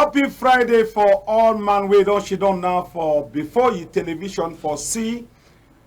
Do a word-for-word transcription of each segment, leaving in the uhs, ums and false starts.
Happy Friday for all man wey don sidon now for before yi television for see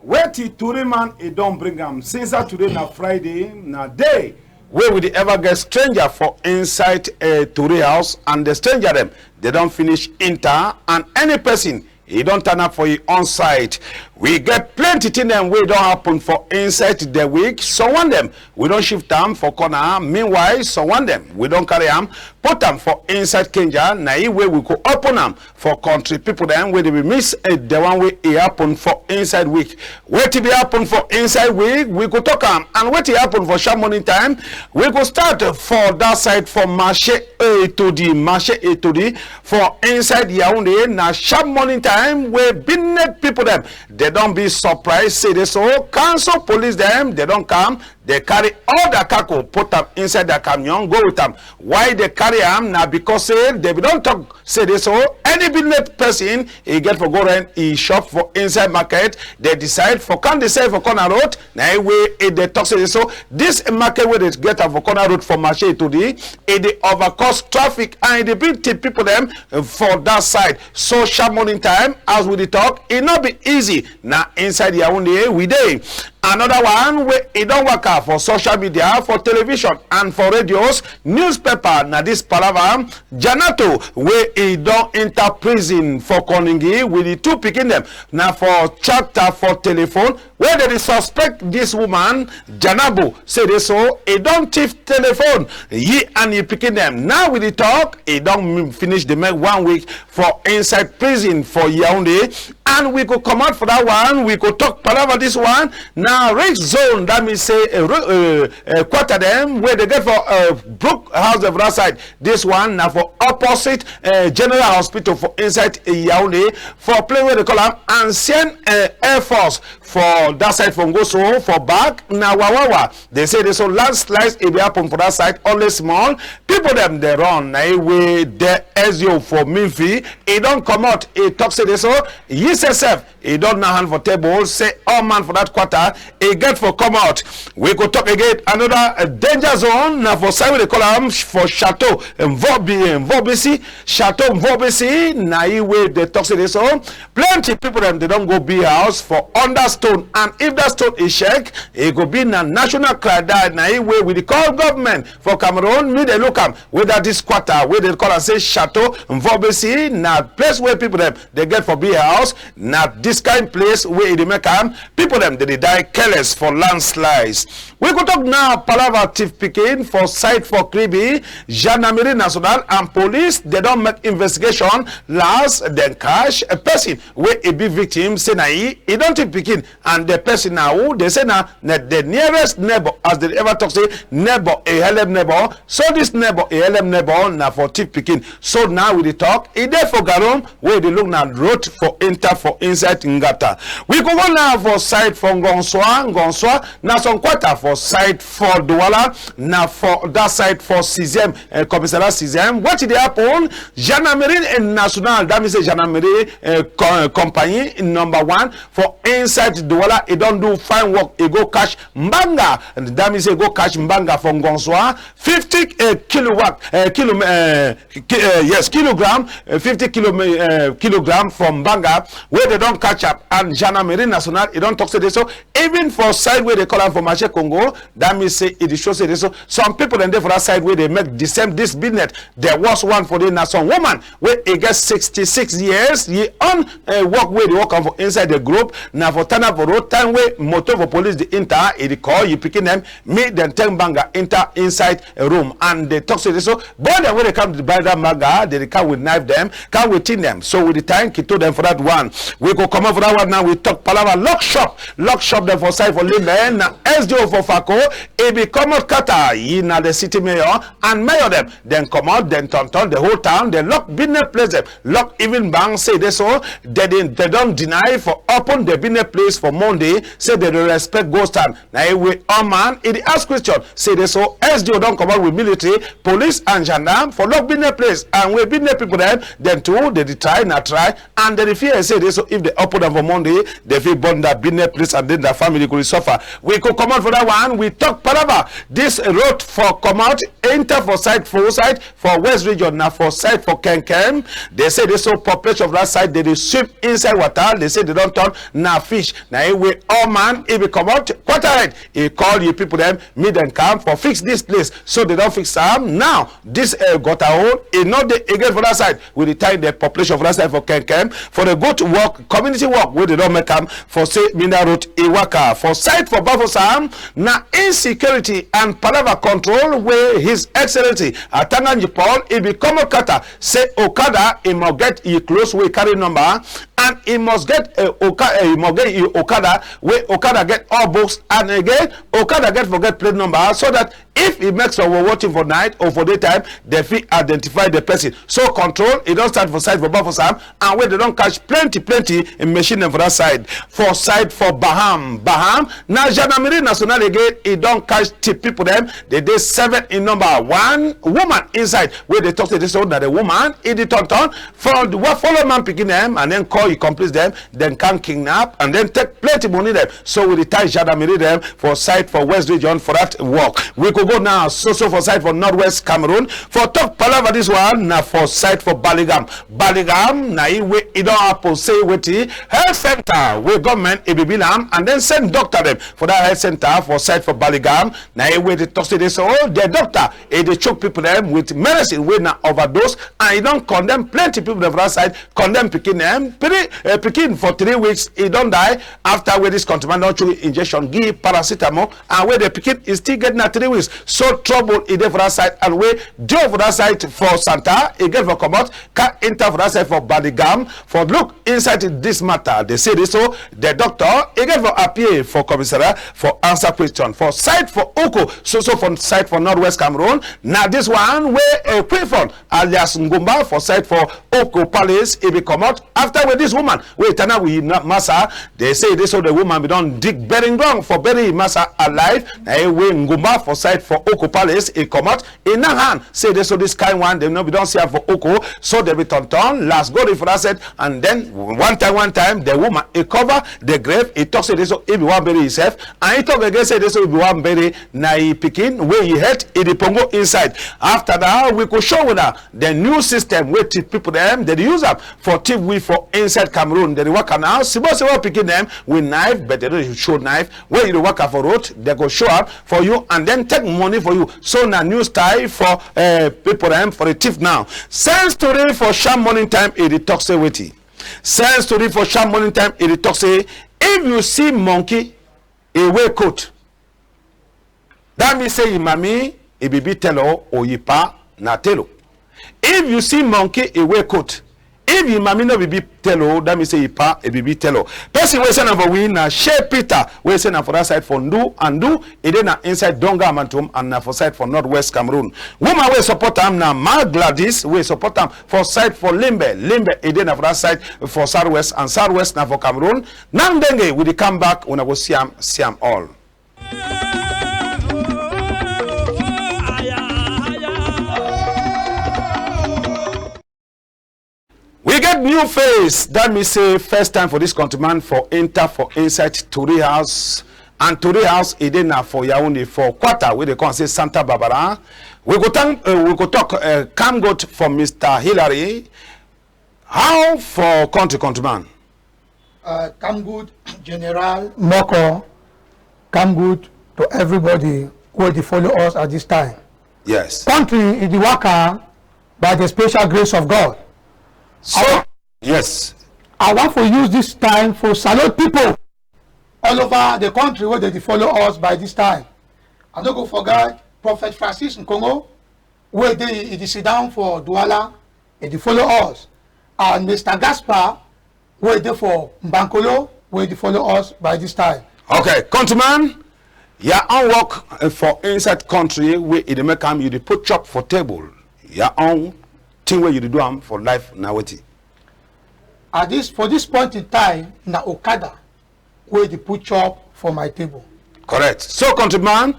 wetin tori man e don bring am. Since that today na Friday, na day wey we dey ever get stranger for inside a tori house, and the stranger dem dey don finish enter, and any person e don turn up for yi own side. We get plenty thing dem wey don happen for inside the week. Some one dem we don shift am for corner. Meanwhile, some one dem we don carry am put am for inside kenja. Na yi wey we go open am for country people dem wey dey be miss eh, the one wey e happen for inside week. Wetin be happen for inside week, we go talk am, and wetin happen for sharp morning time, we go start for that side for Marché Etoudi, Marché Etoudi for inside Yaoundé. Na sharp morning time wey business people dem dey don be surprise say dey so council police dem dey don come. Dey carry all their cargo put am inside their camion go with am. Why dey carry am? Na because say dey be don talk say dey so any business person e get for go rent e shop for inside market. Dey decide for come dey sell for corner road. Na e wey e dey talk say dey so this market wey dey get am for corner road for Marché Etoudi, e dey overcause traffic and e dey bring thief people dem for that side. So sharp morning time, as we dey talk, e no be easy. Na inside Yaoundé we dey. Another one wey e don waka for social media, for television and for radios, newspaper, na this palava Janato wey e don enter prison for Koningi with the two pikin dem. Na for chapter for telephone wey dey dey suspect this woman Janabo say dey so e don thief telephone. Yi and yi pikin dem. Now we dey talk, e don finish dey make one week for inside prison for Yaoundé. And we go comot for that one, we go talk palava this one. Na risk zone, that mean say uh, uh, quarter dem wey dey get for uh, broke house dem for that side. This one na for opposite uh, General Hospital for inside uh, Yaoundé, for place wey dey call am Ancien uh, Air Force for that side for Ngoso for back. Na wawawa dey say dey so landslide e be happen for that side only small. People dem dey run. Na e wey the S D O for Minfi e don comot e talk say dey so yi sef sef e don knack hand for table say all man for that quarter e get for comot. We go talk again another uh, danger zone na for side wey dey call am for Chateau Mvobi Mvobisi. Chateau Mvobisi na e wey dey talk say dey so plenty people dem dey don go build house for under stone, and if that stone e shake e go be na national cry die. Na e wey we dey call government for Cameroon make dey look am whether this quarter wey dey call am say Chateau Mvobisi na place wey people dem dey get for build house. Na this kind place wey e dey make am people dem dey dey die careless for landslides. We go talk now palava thief pikin for side for Kribi. Gendarmerie Nationale and police dey don make investigation. Last dem catch a person wey e be victim say na e e don thief pikin, and the person na who dey say na na the nearest neighbor, as dey ever talk say neighbor e helep neighbor. So this neighbor e helep neighbor na for thief pikin. So now we dey talk e dey for Garum wey dey look na road for enter for inside Ngata. We go go now for side for Ngonswa. Ngonswa na some quarter for side for Douala, na for that side for sixième uh, commissariat sixième. Wetin dey happen? Gendarmerie Nationale, that mean say gendarmerie uh, co compagnie number one for inside Douala e don do fine work. E go catch mbanga, that mean say e go catch mbanga for Ngonswa, fifty uh, kilowatt uh, kilo uh, ki, uh, yes kilogram uh, fifty kilo, uh, kilogram for mbanga wey dey don catch am. And Gendarmerie Nationale e don talk say dey so even for side wey dey call am for Marché Congo, that mean say e dey show say dey so some people dem dey for that side wey dey make the same this business. The worst one for dey na some woman wey e get sixty-six years, yi own uh, work wey dey work am for inside the group na for turn up for road time wey motor for police dey enter e dey call yi pikin dem make dem take mbanga enter inside a room, and dey talk say dey so boy dem wey dey come to buy that mbanga dey dey come with knife dem, come with thing dem. So we dey thank Kito dem for that one. We go comot for that one now. We talk palava lock shop, lock shop dem for side for Limbe. Na S D O for Fako e be comot kata, yi na the city mayor and mayor dem. Dem comot, dem turn turn the whole town, dem lock business place dem, lock even bank. Say dey so dey dey dey don deny for open the business place for Monday. Say dey dey respect ghost town. Na e wey all man e dey ask question say dey so S D O don comot with military, police and gendarme for lock business place, and wey business people dem dem too dey dey try na try, and dey dey fear say dey so if dey open am for Monday dey fit burn that business place and then that family go dey suffer. We go comot for that one. And we talk palava. This road for comot, enter for side, for side for West Region, na for side for Kenkem. They say this whole population of that side, they dey swim inside water. They say they don turn na fish. Na e wey all man, e be comot quarter head. E call you people dem, make dem come for fix this place. So they don fix am. Now, this, uh, gutter hole, e no dey again for that side. We dey thank the population for that side for Kenkem for the good work, community work wey they don make am for say make that road e waka. For side for Bafoussam, na insecurity and palava control wey His Excellency Atanga Nji Paul, e be comot kata, say okada, e must get e clothes wey carry number, and e must get, uh, oka-, uh, e must get e okada wey okada get all books, and again, okada get for get plate number, so that if e make some wowo thing for night or for daytime, dem fit identify the person. So control, e don start for side for Bafoussam, and wey they don catch plenty, plenty in machine dem for that side. For side for Baham, Baham, na Gendarmerie Nationale again, e don catch thief people dem. They dey seven in number. One woman inside, wey they talk say this one na the woman, e dey turn turn for the wa-, follow man pikin dem, and then call e complice dem, then come kidnap, and then take plenty money dem. So we dey thank Gendarmerie dem for side for West Region for that work. We go go now, so, so for side for Northwest Cameroon. For talk palava, this one na for side for Baligam. Baligam, na e wey e don happen say wetin, health center wey government e be build am and then send doctor dem for that health center for side for Baligam. Na e wey they talk say this, oh, the doctor, e dey choke people dem with medicine wey na overdose, and e don condemn plenty people dem for that side, condemn pikin dem, pri-, eh, pikin for three weeks, e don die after wey this countryman don chook injection, give paracetamol, and wey the pikin e still get na three weeks. So trouble e dey for that side, and wey dey for that side for Santa, e get for comot, come enter for that side for Baligam, for look inside this matter. They say this, so the doctor, e get for appear for commissariat for answer question. For side for Oko, so, so for side for Northwest Cameroon, na this one wey, eh, Kwifon alias Ngumba for side for Oko Palace, e be comot after wey this woman wey tana with na-, massa, they say this, so the woman be don dig burying ground for bury e massa alive. Na e wey Ngumba for side for Oko Palace, e comot, e knack hand, say this, so this kind one, dem no be don see am for Oko, so dem be turn turn, last go reach for that side, and then one time, one time, the woman, e cover the grave, e talk say this, so e be wan bury himself, and e talk again say this, so e be wan bury na e pikin wey e head, e dey pongo inside. After that, we go show una the new system wey thief people dem, they dey use am for thief we for inside Cameroon. They dey waka now, small, small pikin dem with knife, but they no dey show knife. When you dey waka for road, they go show am for you and then take money for you. So na new style for, eh, people dem for the thief now. Sense tori for sharp morning time, e dey talk say wetin? Sense tori for sharp morning time, e dey talk say, if you see monkey, e wear coat, that mean say e mami, e be big tailor, or e pa na tailor. If you see monkey, e wear coat, if e mami no be big tailor, that mean say e pa, e be big tailor. Person wey send am for we na Shey Peter, wey send am for that side for Ndu and Ndu. E dey na inside Donga Mantung, and na for side for Northwest Cameroon. Woman wey support am na Ma Gladys, wey support am for side for Limbe. Limbe, e dey na for that side for Southwest, and Southwest na for Cameroon. Now, Ndenge, we dey come back, una go see am, see am all. We get new face. That mean say first time for this countryman for enter for inside Tori House. And Tori House, e dey na for Yaoundé, for quarter wey they call say Santa Barbara. We go thank, uh, we go talk, uh, come good for Mister Hillary. How for country, countryman? Uh, come good, General Moko. Come good to everybody wey dey follow us at this time. Yes. Country e dey waka by the special grace of God. So, I wa-, yes. I want to use this time for salute people all over the country wey dey dey follow us by this time. I no go forget Prophet Francis Nkongo, wey dey, e dey sit down for Douala, e dey follow us. And Mister Gaspar, wey dey for Mbankolo, wey dey follow us by this time. Okay, countryman, your own work, eh, for inside country, wey e dey make am, you dey put chop for table. Your own thing wey you dey do am for life na wetin? At this, for this point in time, na okada wey dey put chop for my table. Correct. So, countryman,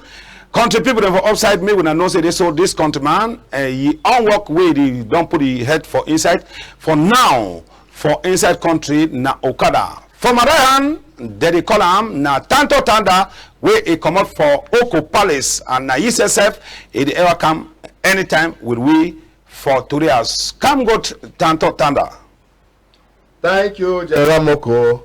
country people dem for upside, make una know say this, so this countryman, eh, e own work wey e don put e head for inside. For now, for inside country, na okada. For my right hand, Dem dey call am na Tanto Tanda wey e comot for Oko Palace, and na yi sef sef e dey ever come anytime with we for tori house. Come go t-, Tanto Tanda. Thank you, General Moko.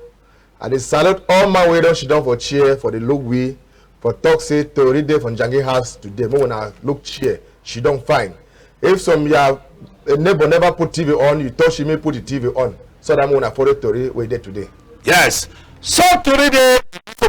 I dey salute all man wey don sidon for chair for dey look we, for talk say tori dey for Njangi house today. Make una look chair, sidon fine. If some ya, eh, neighbor never put T V on, you touch him, make put the T V on, so that make una follow tori wey dey today. Yes. So tori dey,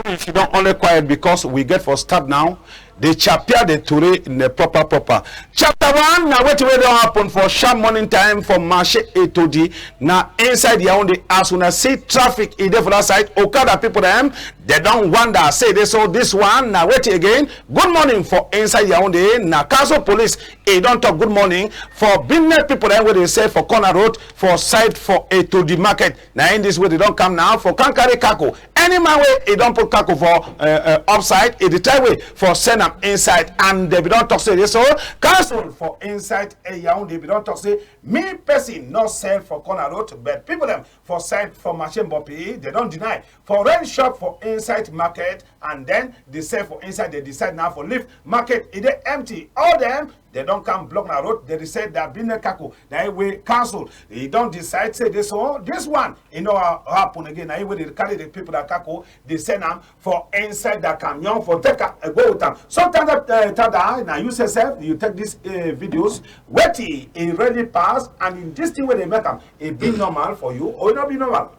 if you don only quiet because we get for start now, dey chapia the tori in the proper proper. Chapter one, na wetin wey don happen for sharp morning time for Marché Etoudi, na inside Yaoundé. As una see traffic e dey for that side, okada people dem, dem don wonder say dey so this one na wetin again. Good morning for inside Yaoundé, na council police e don talk good morning for business people dem wey dey sell for corner road for side for Etoudi market. Na in this way dey don come now for can carry kako. Any man wey e don put kako for, uh, uh, upside, e dey try way for send am inside. And dem be don talk say dey so council for inside, eh, Yaoundé be don talk say me person no sell for corner road, but people dem for side for Marché Mbopi, dem don deny for rent shop for inside market, and then dey sell for inside. Dem decide now for leave market, e dey empty. All dem, dem don come block na road. Dem dey sell their business kako. Na e wey council e don decide say dey so this one e no ha-, happen again. Na e wey dey carry the people that kako, dey send am for inside that camion for take am, eh, go with am. So Tanda, eh, Tanda, na you sef sef you take these, eh, videos. Wetin e really pass, and in this thing wey dey make am, e be normal for you or e no be normal?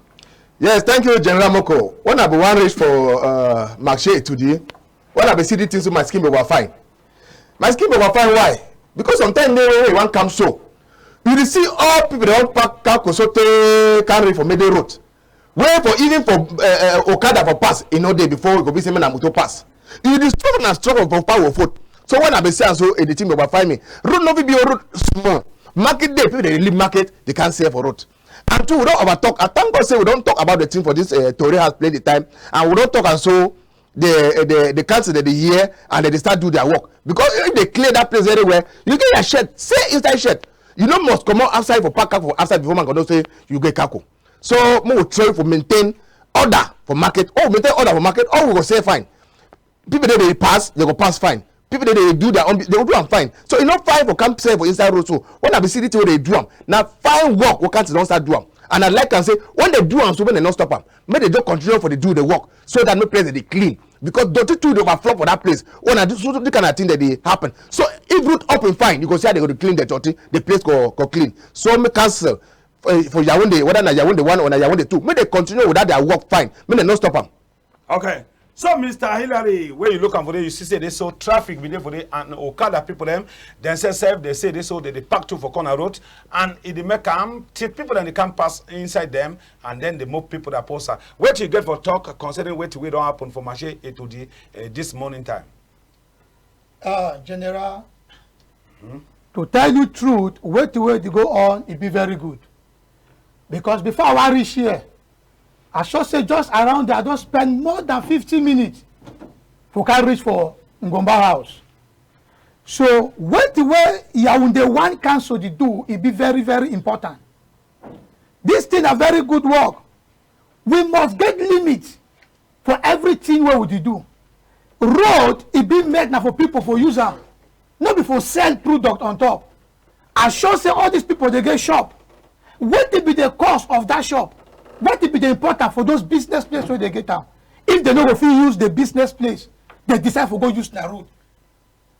Yes, thank you, General Moko. When I be wan reach for, uh, Marché Etoudi, when I be see the thing, so my skin be over fine. My skin be over fine. Why? Because sometimes dey wey you wan come so, you dey see all people dey wan pack kako so tey carry for middle road. Wey for even for, eh, eh, okada for pass, e no dey before e go be say make na motor pass. You dey struggle na struggle for pass your foot. So when I be see am so, eh, the thing be over fine me. Road no fit be your road small. Market dey, people dey leave market, dey come sell for road. And two, we don over talk. I thank God say we don talk about the thing for this, eh, tori house plenty time, and we don talk am so the, eh, the, the council dem dey hear and dem dey start do their work. Because if dem clear that place very well, you get your shed, sell inside shed. You no must comot outside for pack kako for outside before man go know say you get kako. So make we try for maintain order for market. Oh, maintain order for market. Oh, we go sell fine. People dey dey pass, dem go pass fine. People dey dey do their own, dem go do am fine. So e no fine for come sell for inside road. So when I be see the thing wey dem do am, na fine work wey council don start do am. And I like am say when dem do am so, make dem no stop am. Make dem just continue for dey do the work so that make place dey clean. Because dirty too dey overflow for that place. When I do so, so this kind of thing that dey happen. So if road open fine, you go see how dem go dey clean the dirty, the place go, go clean. So make council for, for Yaoundé, whether na Yaoundé one or na Yaoundé two, make dem continue with that their work fine. Make dem no stop am. Okay. So Mister Hillary, wey you look am for there, you see say dey so traffic be dey for there, and okada people dem, dem sef sef dey say dey so dem dey pack too for corner road, and e dey make am till people dem dey come pass inside dem, and then dey move people that post am. Wetin you get for talk concerning wetin wey don happen for Marché Etoudi, eh, this morning time? Uh, General, to tell you truth, wetin wey dey go on, e be very good. Because before I wan reach here, I sure say just around there, I don spend more than fifty minutes for come reach for Ngomba house. So wetin wey Yaoundé one council dey do, e be very, very important. This thing na very good work. We must get limit for everything wey we dey do. Road, e be make na for people for use am, no be for sell product on top. I sure say all these people dey get shop. Wetin be the cost of that shop? Wetin be the important for those business place wey dey get am? If dem no go fit use the business place, dem decide for go use na road.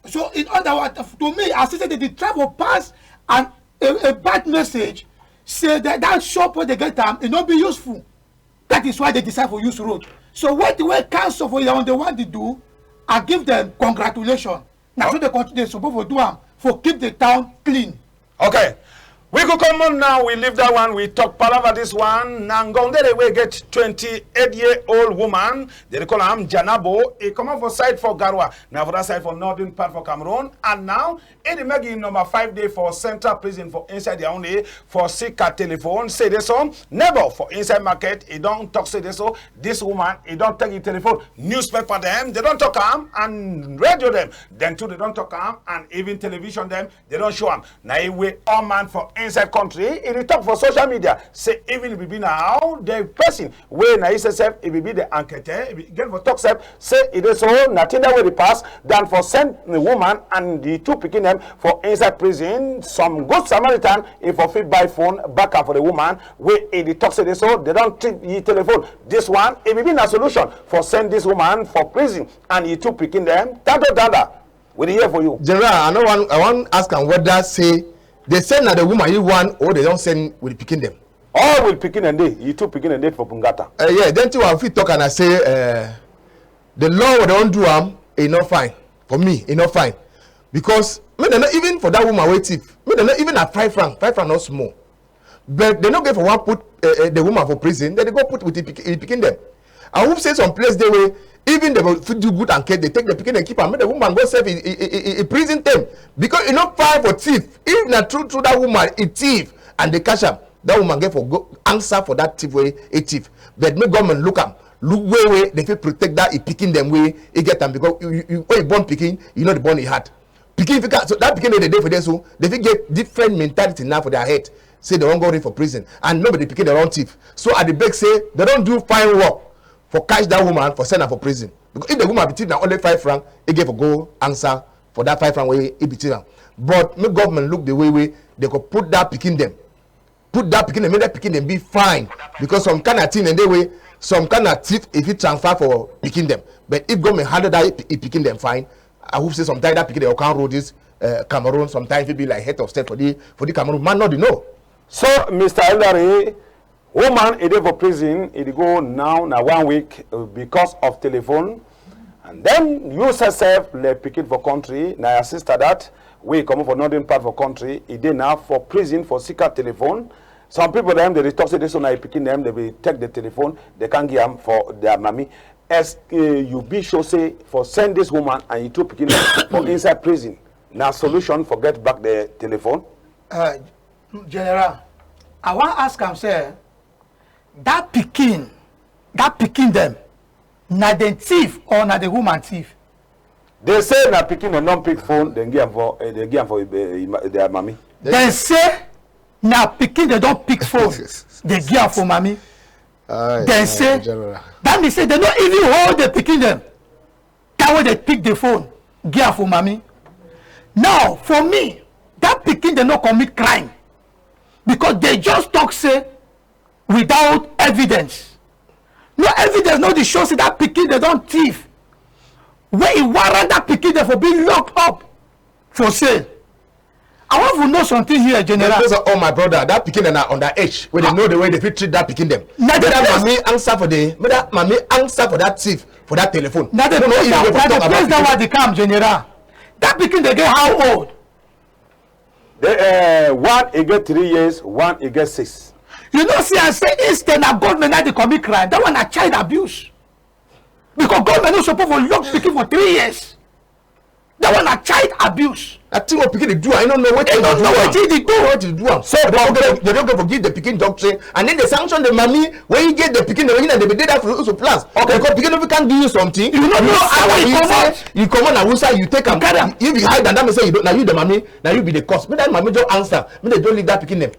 So in other words, to me, I see say dem dey try for pass an, a, a bad message, say that that shop wey dem get am, e no be useful. That is why dem decide for use road. So wetin wey council for Yaoundé one dey do, I give dem congratulation. Na so dem continue, dem suppose for do am, for keep the town clean. Okay. We go comot now, we leave that one, we talk palava this one. Na Ngondere wey get twenty-eight year old woman, dem dey call am Janabo. E comot for side for Garoua, na for that side for northern part for Cameroon. And now, e dey make e number five day for central prison for inside Yaoundé for sika telephone. Say dey so, neighbor for inside market, e don talk say dey so, this woman, e don take e telephone. Newspaper dem, dem don talk am, and radio dem, dem too, dem don talk am, and even television dem, dem don show am. Na e wey all man for inside country, e dey talk for social media say even e be be now the person wey na e sef e be be the enquêteur, e be get for talk sef say e dey so na thing that wey dey pass than for send the woman and the two pikin dem for inside prison. Some good Samaritan e for fit buy phone back am for the woman wey e dey talk say dey so dey don thief e telephone. This one e be be na solution for send this woman for prison and e two pikin dem. Tanto Dada, we dey here for you. General, I no wan, I wan ask am whether say they say na the woman e one or they don send with the pikin dem. All with pikin dem dey, e two pikin dem dey for Bungata. Uh, yeah, then thing I fit talk and I say, uh, the law wey don do am, e no fine. For me, e no fine. Because me dem no even for that woman wey thief, me dem no even na five franc, five franc no small. But they no get for wan put, uh, uh, the woman for prison, then they go put with the pikin, the pikin dem. I hope say some place dey wey even they go fit do good and care, they take the pikin dem keep am, make the woman go serve e, e, e, e, e prison term. Because e no fine for thief. If na true true that woman e thief and they catch am, that woman get for go answer for that thief wey e thief. But make government look am, look way wey they fit protect that e pikin dem wey e get am, because you, you, you, when you born pikin, you know the born e hard. Pikin fit ca-, so that pikin wey dey dey for there so, they fit get different mentality now for their head. Say they wan go read for prison, and no be the pikin dem don thief. So I dey beg say they don do fine work for catch that woman for send am for prison. Because if the woman be thief na only five franc, e get for go answer for that five franc wey e be thief am. But make government look the way wey they go put that pikin dem, put that pikin dem, make that pikin dem be fine. Because some kind of thing dem dey wey some kind of thief e fit transfer for pikin dem. But if government handle that e, e pikin dem fine, I hope say sometime that pikin dem go come rule this, uh, Cameroon. Sometimes e fit be like head of state for the, for the Cameroon. Man no dey know. So, Mister Hilary, woman e dey for prison, e dey go now na one week, uh, because of telephone. And then you sef sef, le pikin for country, na your sister that wey comot for northern part for country, e dey now for prison for sika telephone. Some people dem dey talk say this one na e pikin dem, they be take the telephone, they can't give am for their mommy. Est-ce que you be sure say for send this woman and e two pikin dem for inside prison na solution for get back the telephone? Uh, General, I wan ask am say, that pikin, that pikin dem, na dem thief or na the woman thief? They say na pikin dem don pick phone, dem give am for, eh, dem give am for, eh, eh, their mommy. Dem say na pikin dem don pick phone, dem give am for mommy. Aye, dem aye, say, General. That mean say dem no even hold the pikin dem. That wey dem pick the phone, give am for mommy. Now, for me, that pikin dem no commit crime because they just talk say without evidence. No evidence no dey show say that pikin dem don thief. Wey e warrant that pikin dem for being locked up for sale. I want to know something here, General. Those are all my brother. That pikin dem na underage. Wey dem know the way they fit treat that pikin dem. Na the place, mommy answer for the, make that mommy answer for that thief for that telephone. Na the place that, na the place that one dey come, General. That pikin dey get how old? The, uh, one e get three years, one e get six. You know, see, I say instead na government na dey commit crime. That one na child abuse. Because government no suppose for lock pikin for three years. That one na child abuse. That thing wey pikin dey do, I no know wetin e dey do. Wetin e dey do am. So they don go, they don go for give the pikin doctrine, and then they sanction the mommy wey e get the pikin. The pikin dem be dey that for also plans. Okay. Because pikin no fit come give you something. You no know how e comot. You comot na who side you take am. If you hide am, that mean say you don, na you the mommy, na you be the cause. Make that mommy just answer. Make dem just leave that pikin dem.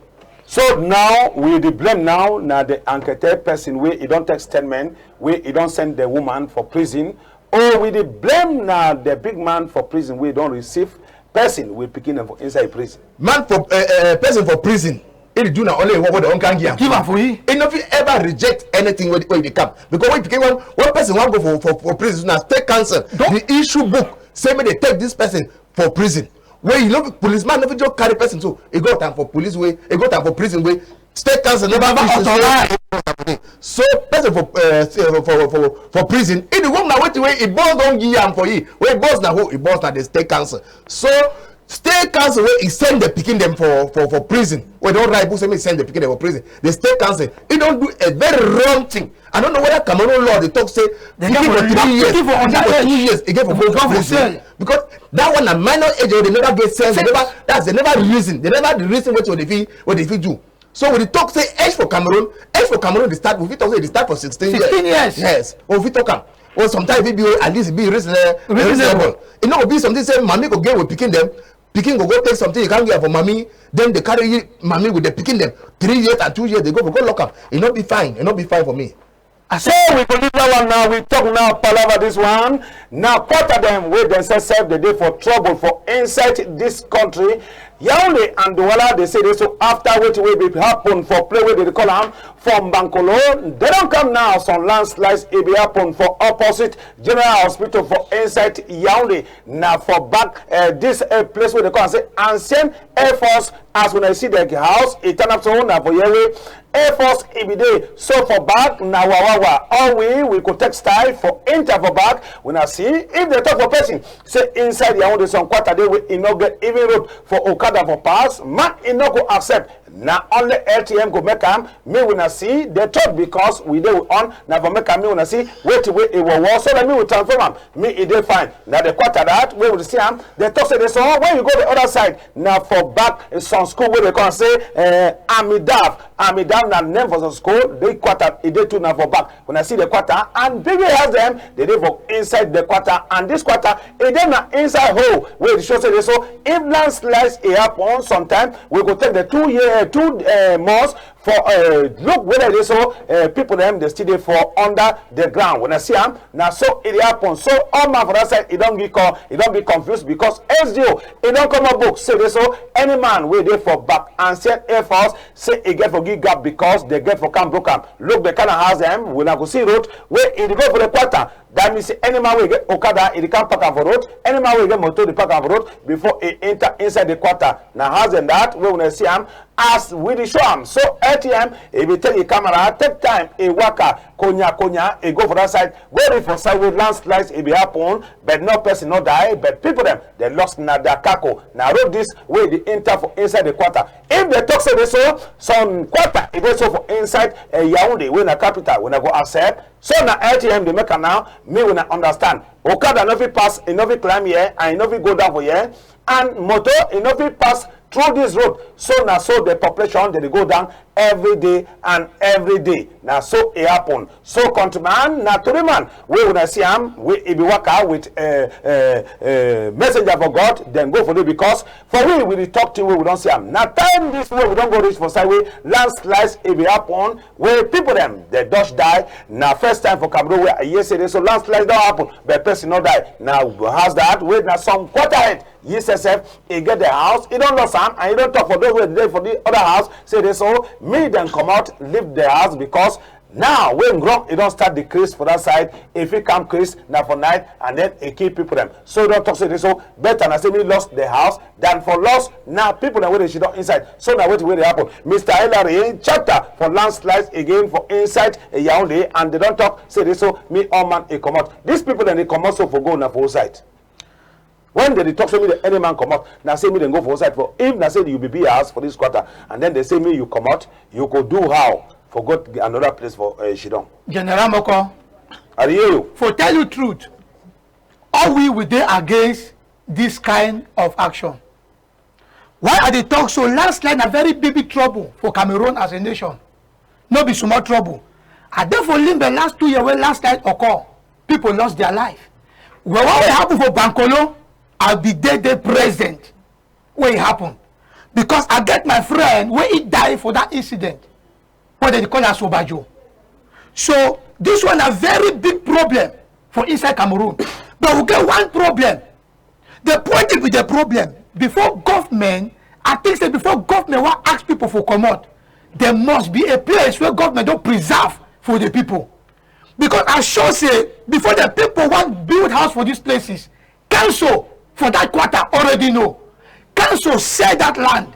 So now we dey blame now na the enquêteur person wey e don take statement, wey e don send the woman for prison, or we dey blame na the big man for prison wey don receive person wey pikin dem for inside prison. Man for, eh, eh, person for prison, e dey do na only work wey dem wan come give am. Give am for yi. E no fit ever reject anything wey, wey dey come. Because when pikin wan, one person wan go for, for, for prison, na state council, the issue book say make dem take this person for prison. Wey you no fit, policeman no fit just carry person so e go time for police wey, e go time for prison wey state council never issue say. So person for, eh, for, for, for, for prison, e dey work na wetin wey e boss don give am for yi. Wey boss na who? E boss na the state council. So state council wey e send the pikin dem for, for, for prison, wey don write book say make e send the pikin dem for prison, the state council, e don do a very wrong thing. I no know whether Cameroon law dey talk say pikin for three years, pikin for two years, e get for go for prison. Because that one na minor age, they never get sense, they never, that's, they never reason, they never reason wetin dey fit, wey dey fit do. So we dey talk say age for Cameroon, age for Cameroon dey start, we fit talk say e dey start for sixteen years. Sixteen years. Yes. Or we fit talk am. Or sometimes e be at least e be reasonable. Reasonable. E no go be something say mommy go get with pikin dem, Pikin go go take something, you can't give for mommy. Then they carry mommy with the pikin them. Three years and two years, they go for go lock up. It not be fine. It not be fine for me. I say we go leave that one now. We talk now, palava this one. Now, quarter them wey dem say sef dey dey for trouble for inside this country. Yaoundé and Douala, they say this so after wetin wey be happen for place wey dey call am for Mbankolo, they don come now. Some landslides e be happen for opposite General Hospital for inside Yaoundé. Na for back, eh, this, eh, place wey dey call am say Ancien Air Force. As una see the house, e turn up so na for here wey Air Force e be dey. So for back na wa wa wa. All we, we go take style for enter for back. Una see if they talk for person say inside Yaoundé some quarter dey wey e no get even road for okada for pass, man e no go accept. Na only L T M go make am. Me una see the talk because we dey on na for make am. Me una see wetin wey e war war so that me we transform am. Me e dey fine. Na the quarter that wey we see am. They talk say this so when you go the other side na for back, eh, some school wey dey call am say, eh, Amidav. Amidav na name for some school. The quarter e dey too na for back. When I see the quarter and big house dem, they dey for inside the quarter and this quarter e dey na inside hole wey dey show say this so if landslide e happen sometime we go take the two year, two, eh, months for, eh, look whether dey so, eh, people dem dey still dey for under the ground. When I see am, na so e dey happen. So all man for that side e don be con e don be confused because S D O e don come up book say dey so any man wey dey for back Ancien Air Force say e get for give gap because they get for come broke am. Look the kind of house dem, una go see road wey e dey go for the quarter. That mean say any man wey get okada e dey come park am for road. Any man wey get motor dey park am for road before e enter inside the quarter. Na house dem that wey una see am as we dey show am. So L T M e be take e camera, take time e waka konya konya e go for that side, go reach for side wey landslide e be happen, but no person no die, but people dem they lost na their kako. Na road this wey dey enter for inside the quarter. If they talk say dey so some quarter e dey so for inside, eh, Yaoundé wey na capital, wey na go accept. So na L T M dey make am now. Me una understand. Okada no fit pass, e no fit climb here, and e no fit go down for here. And motor e no fit pass through this road. So na so the population dey dey go down every day and every day. Na so e happen. So countryman, na tori man wey una see am wey e be waka with, eh, eh, eh, messenger for God, dem go for there because for we, we dey talk thing wey we don see am. Na time this wey we don go reach for side wey landslide e be happen, wey people dem dey dodge die. Na first time for Cameroon wey I hear say dey so landslide don happen, but person no die. Na house that wey na some quarter head, yi sef sef e get the house, e don lost am, and e don talk for those wey dey for the other house say dey so me dem comot leave the house because now wey ground e don start decrease for that side, e fit come crease na for night and then e kill people dem. So e don talk say dey so better na say me lost the house than for loss na people dem wey dey shidon inside. So na wetin wey dey happen. Mister Hillary chapter for landslide again for inside, eh, Yaoundé, and they don talk say dey so me all man e comot. These people dem dey comot so for go na for outside. When they dey talk say me the any man comot, na say me dem go for outside for. If na say you be be house for this quarter, and then they say me you comot, you go do how for go another place for, eh, shidon. General Moko, I dey hear you. For tell you truth, all we, we dey against this kind of action. Why I dey talk so? Landslide na very big, big trouble for Cameroon as a nation. No be small trouble. I dey for Limbe last two years wey landslide occur. People lost their life. Well, what wey happen for Bankolo, I be dey dey present wey e happen. Because I get my friend wey e die for that incident. Wey dem dey call Asobajo. So this one na very big problem for inside Cameroon. But we get one problem. The point be the problem. Before government, I think say before government wan ask people for comot, there must be a place wey government don preserve for the people. Because I sure say before the people wan build house for these places, council for that quarter already know. Council sell that land.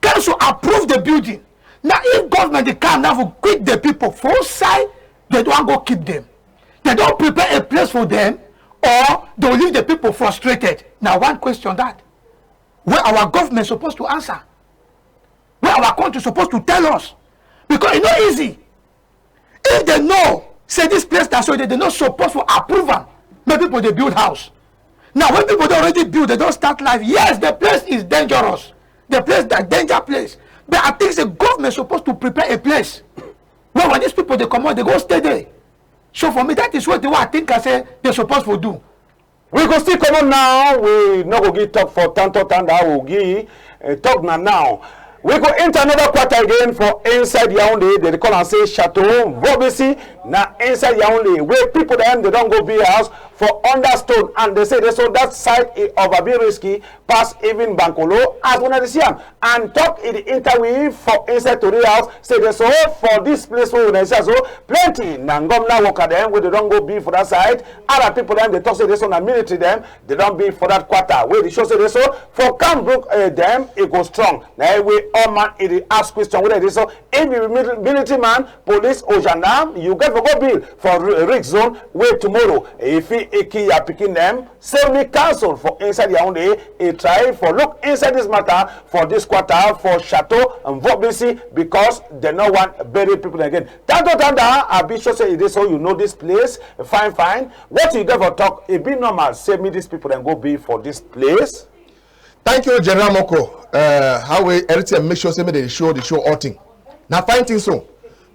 Council approve the building. Now, if government dey come now for quit the people, for side, they don go keep them. They don prepare a place for them, or they leave the people frustrated. Now, one question that, where our government supposed to answer, where our country supposed to tell us, because e no easy. If they know say this place na so, they, they no suppose for approve am. Make people dey build house. Now, when people don already build, they don start life. Yes, the place is dangerous. The place na danger place. But I think say government suppose to prepare a place where when these people dey comot, they go stay there. So for me, that is what, what I think I say they suppose for do. We go still comot now. We no go give talk for tanto tanda. We go give, eh, talk na now. We go enter another quarter again for inside Yaoundé. They dey call am say Chateau Vobisi na inside Yaoundé. Where people dem dey don go build house for under stone, and they say dey so that side, eh, of Abi risky pass even Bankolo, as una dey see am. And talk e dey enter we for inside tori house, say dey so for this place wey una dey see am so, plenty na ngomna worker dem wey dey don go be for that side. Other people dem dey talk say dey so na military dem dey don be for that quarter, wey dey show say dey so for Camp Brook, eh, dem e go strong. Na e wey all man e dey ask question whether dey so if you be mil-, military man, police or gendarme, you get for go build for ri-, risk zone wey tomorrow e fit e kill your pikin dem. Say me council for inside Yaoundé e try for look inside this matter for this quarter for Chateau Mvobisi because dem no wan bury people again. Tanto Tanda, I be sure say e dey so you know this place fine fine. What you get for talk? E be normal say me these people dem go be for this place. Thank you, General Moko. Uh, how we L T M make sure say make they show the show all thing. Na fine thing so.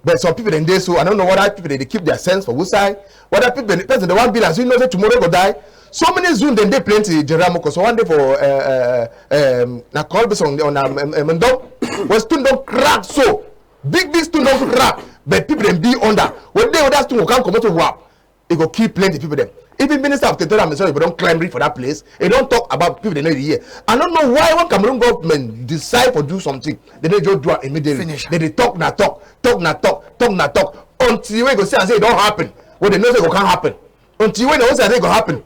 But some people dem dey so, I don't know whether people dey keep their sense for which side. Whether people, person dey wan be like, so you know say tomorrow go die. So many zone dem dey plenty, General Moko. So one day for, uh, uh, um, na call this on, on, um, um, um, Ndom. When stone don crack so, big, big stone don crack, but people dem be under. One day, that stone go come comot to wap. E go kill plenty people dem. Even Minister of Territorial Administration, if you don climb reach for that place, e don talk about people dem no dey hear. I no know why when Cameroon government decide for do something, dem no just do am immediately. Finish am. Dem dey talk na talk, talk na talk, talk na talk, until wey you go see am say e don happen. Wey dem know say e go come happen. Until wey dem know say e go happen.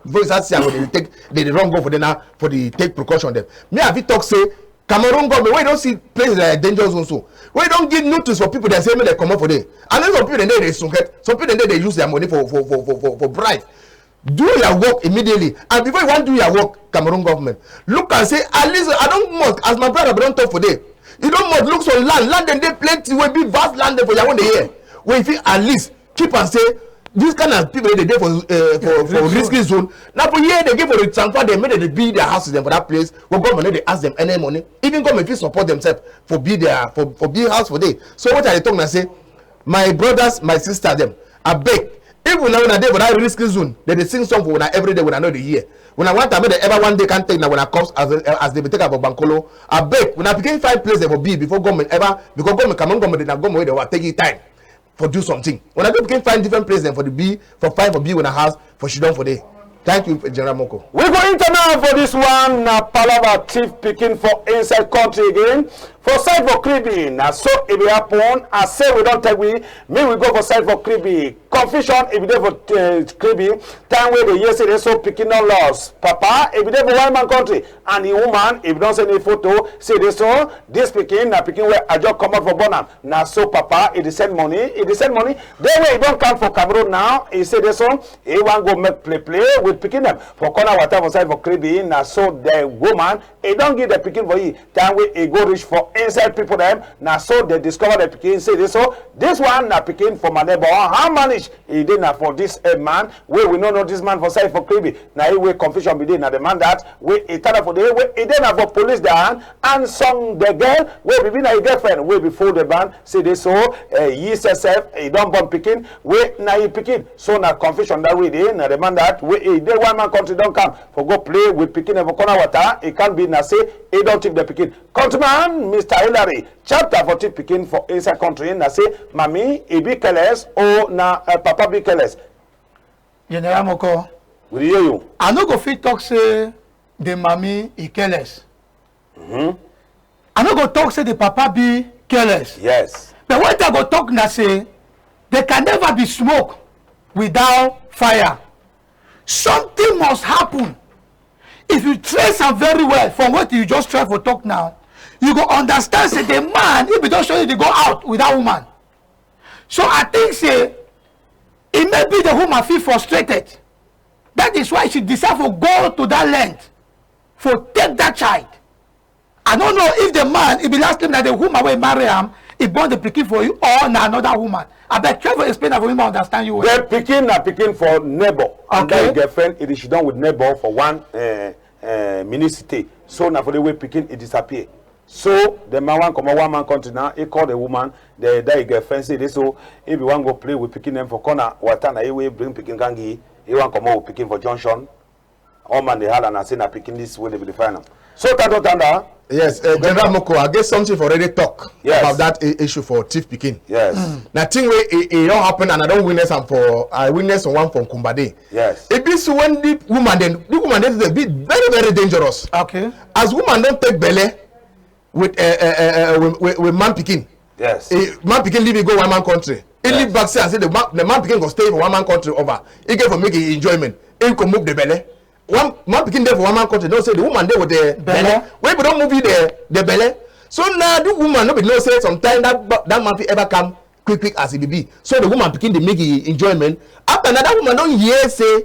Before you start see am, dem dey take, dem dey run go for there now for the take precaution dem. Me, I fit talk say Cameroon government, wey don see places like danger zone so, wey don give notice for people dem say make dem comot for there. And then some people dem dey, dey sunket, some people dem dey, dey use their money for, for, for, for, for, for bribe. Do your work immediately. And before you wan do your work, Cameroon government, look and say, at least I don must, as my brother don talk for there, you don must look some land, land dem dey plenty, wey be vast land dem for Yaoundé here, wey fit at least keep am say this kind of people wey dey dey for, eh, for, for risky zone. Na for here dem give for the transfer dem, make dem dey build their houses dem for that place, wey government no dey ask dem any money. Even government fit support themselves for build their, for, for build house for there. So what I dey talk na say, my brothers, my sisters dem, abeg, if una, una dey for that risky zone, dem dey sing song for una every day, una no dey hear. Una want am make dem ever one day come take na una cups as, as dem be take am for Bankolo. Abeg, una begin find place dem for build before government ever, because government, Cameroon government, na government wey dey wa-, take e time for do something. Una go begin find different place dem for the be, for find for be una house, for sidon for there. Thank you, General Moko. We go enter now for this one. Na palava thief pikin for inside country again. For side for Kribi, na so e be happen. I say we don tell we, make we go for side for Kribi. Confusion e be dey for, eh, Kribi. Time wey dey hear say dey so pikin don lost. Papa e be dey for one man country, and the woman e be don send a photo say dey so this pikin na pikin wey I just comot for born am. Na so papa e dey send money, e dey send money. Day wey e don come for Cameroon now, e say dey so e wan go make play play with pikin dem for corner water for side for Kribi. Na so the woman e don give the pikin for e. Time wey e go reach for inside people dem, na so dem discover the pikin. Say dey so this one na pikin for my neighbor. How manage e dey na for this, eh, man wey we no know this man for side for Kribi. Na e wey confusion be dey, na the man that wey e tada for the wey e dey na for police their hand, and some the girl wey be, be na e girlfriend wey be fool the man. Say dey so, eh, yi sef sef e don born pikin wey na e pikin. So na confusion that wey dey, na the man that wey e dey one man country don come for go play with pikin dem for corner water. E can be na say e don thief the pikin. Countryman, Mister Hillary, chapter for thief pikin for inside country na say mami e be careless or na, eh, papa be careless. General Moko, we dey hear you. I no go fit talk say the mami e careless. Mm-hmm. I no go talk say the papa be careless. Yes. But wetin I go talk na say, there can never be smoke without fire. Something must happen. If you trace am very well from wetin you just try for talk now, you go understand say the man, if he don show you, dey go out with that woman. So I think say e may be the woman feel frustrated. That is why she decide for go to that length for take that child. I no know if the man, e be last name na the woman wey marry am, e born the pikin for you, or na another woman. Abeg, try for explain am for me, make I understand you well. The pikin na pikin for neighbor. And okay. That girlfriend, e dey sidon with neighbor for one, eh, eh, mini city. So na for the way pikin e disappear. So the man wan comot one man country now. E call the woman, the, that girlfriend say dey so, if e wan go play with pikin dem for corner water, na e wey bring pikin come give e. E wan comot with pikin for junction. All man dey holla na say na pikin this wey dey be dey find am. So Tanto Tanda. Yes, uh, General Moko, I get something for already talk Yes. about that i- issue for thief pikin. Yes. Na thing wey e e don happen and I don witness am for I witness one for Nkumbade. Yes. E be so when the woman dem the woman dem dey be very very dangerous. Okay. As woman don take belle with uh, uh, uh, uh, with, with, with man pikin. Yes. E man pikin leave e go one man country. E Yes. leave back say and say the man the man pikin go stay for one man country over. E get for make e enjoyment. E go move the belle. One man pikin dey for one man country. No say the woman dey with the Belle. Belle. When people don move e the the belle. So now the woman no be know say sometimes that ba- that man fit ever come quick quick as e be be. So the woman pikin dey make e enjoyment. After na that woman don hear say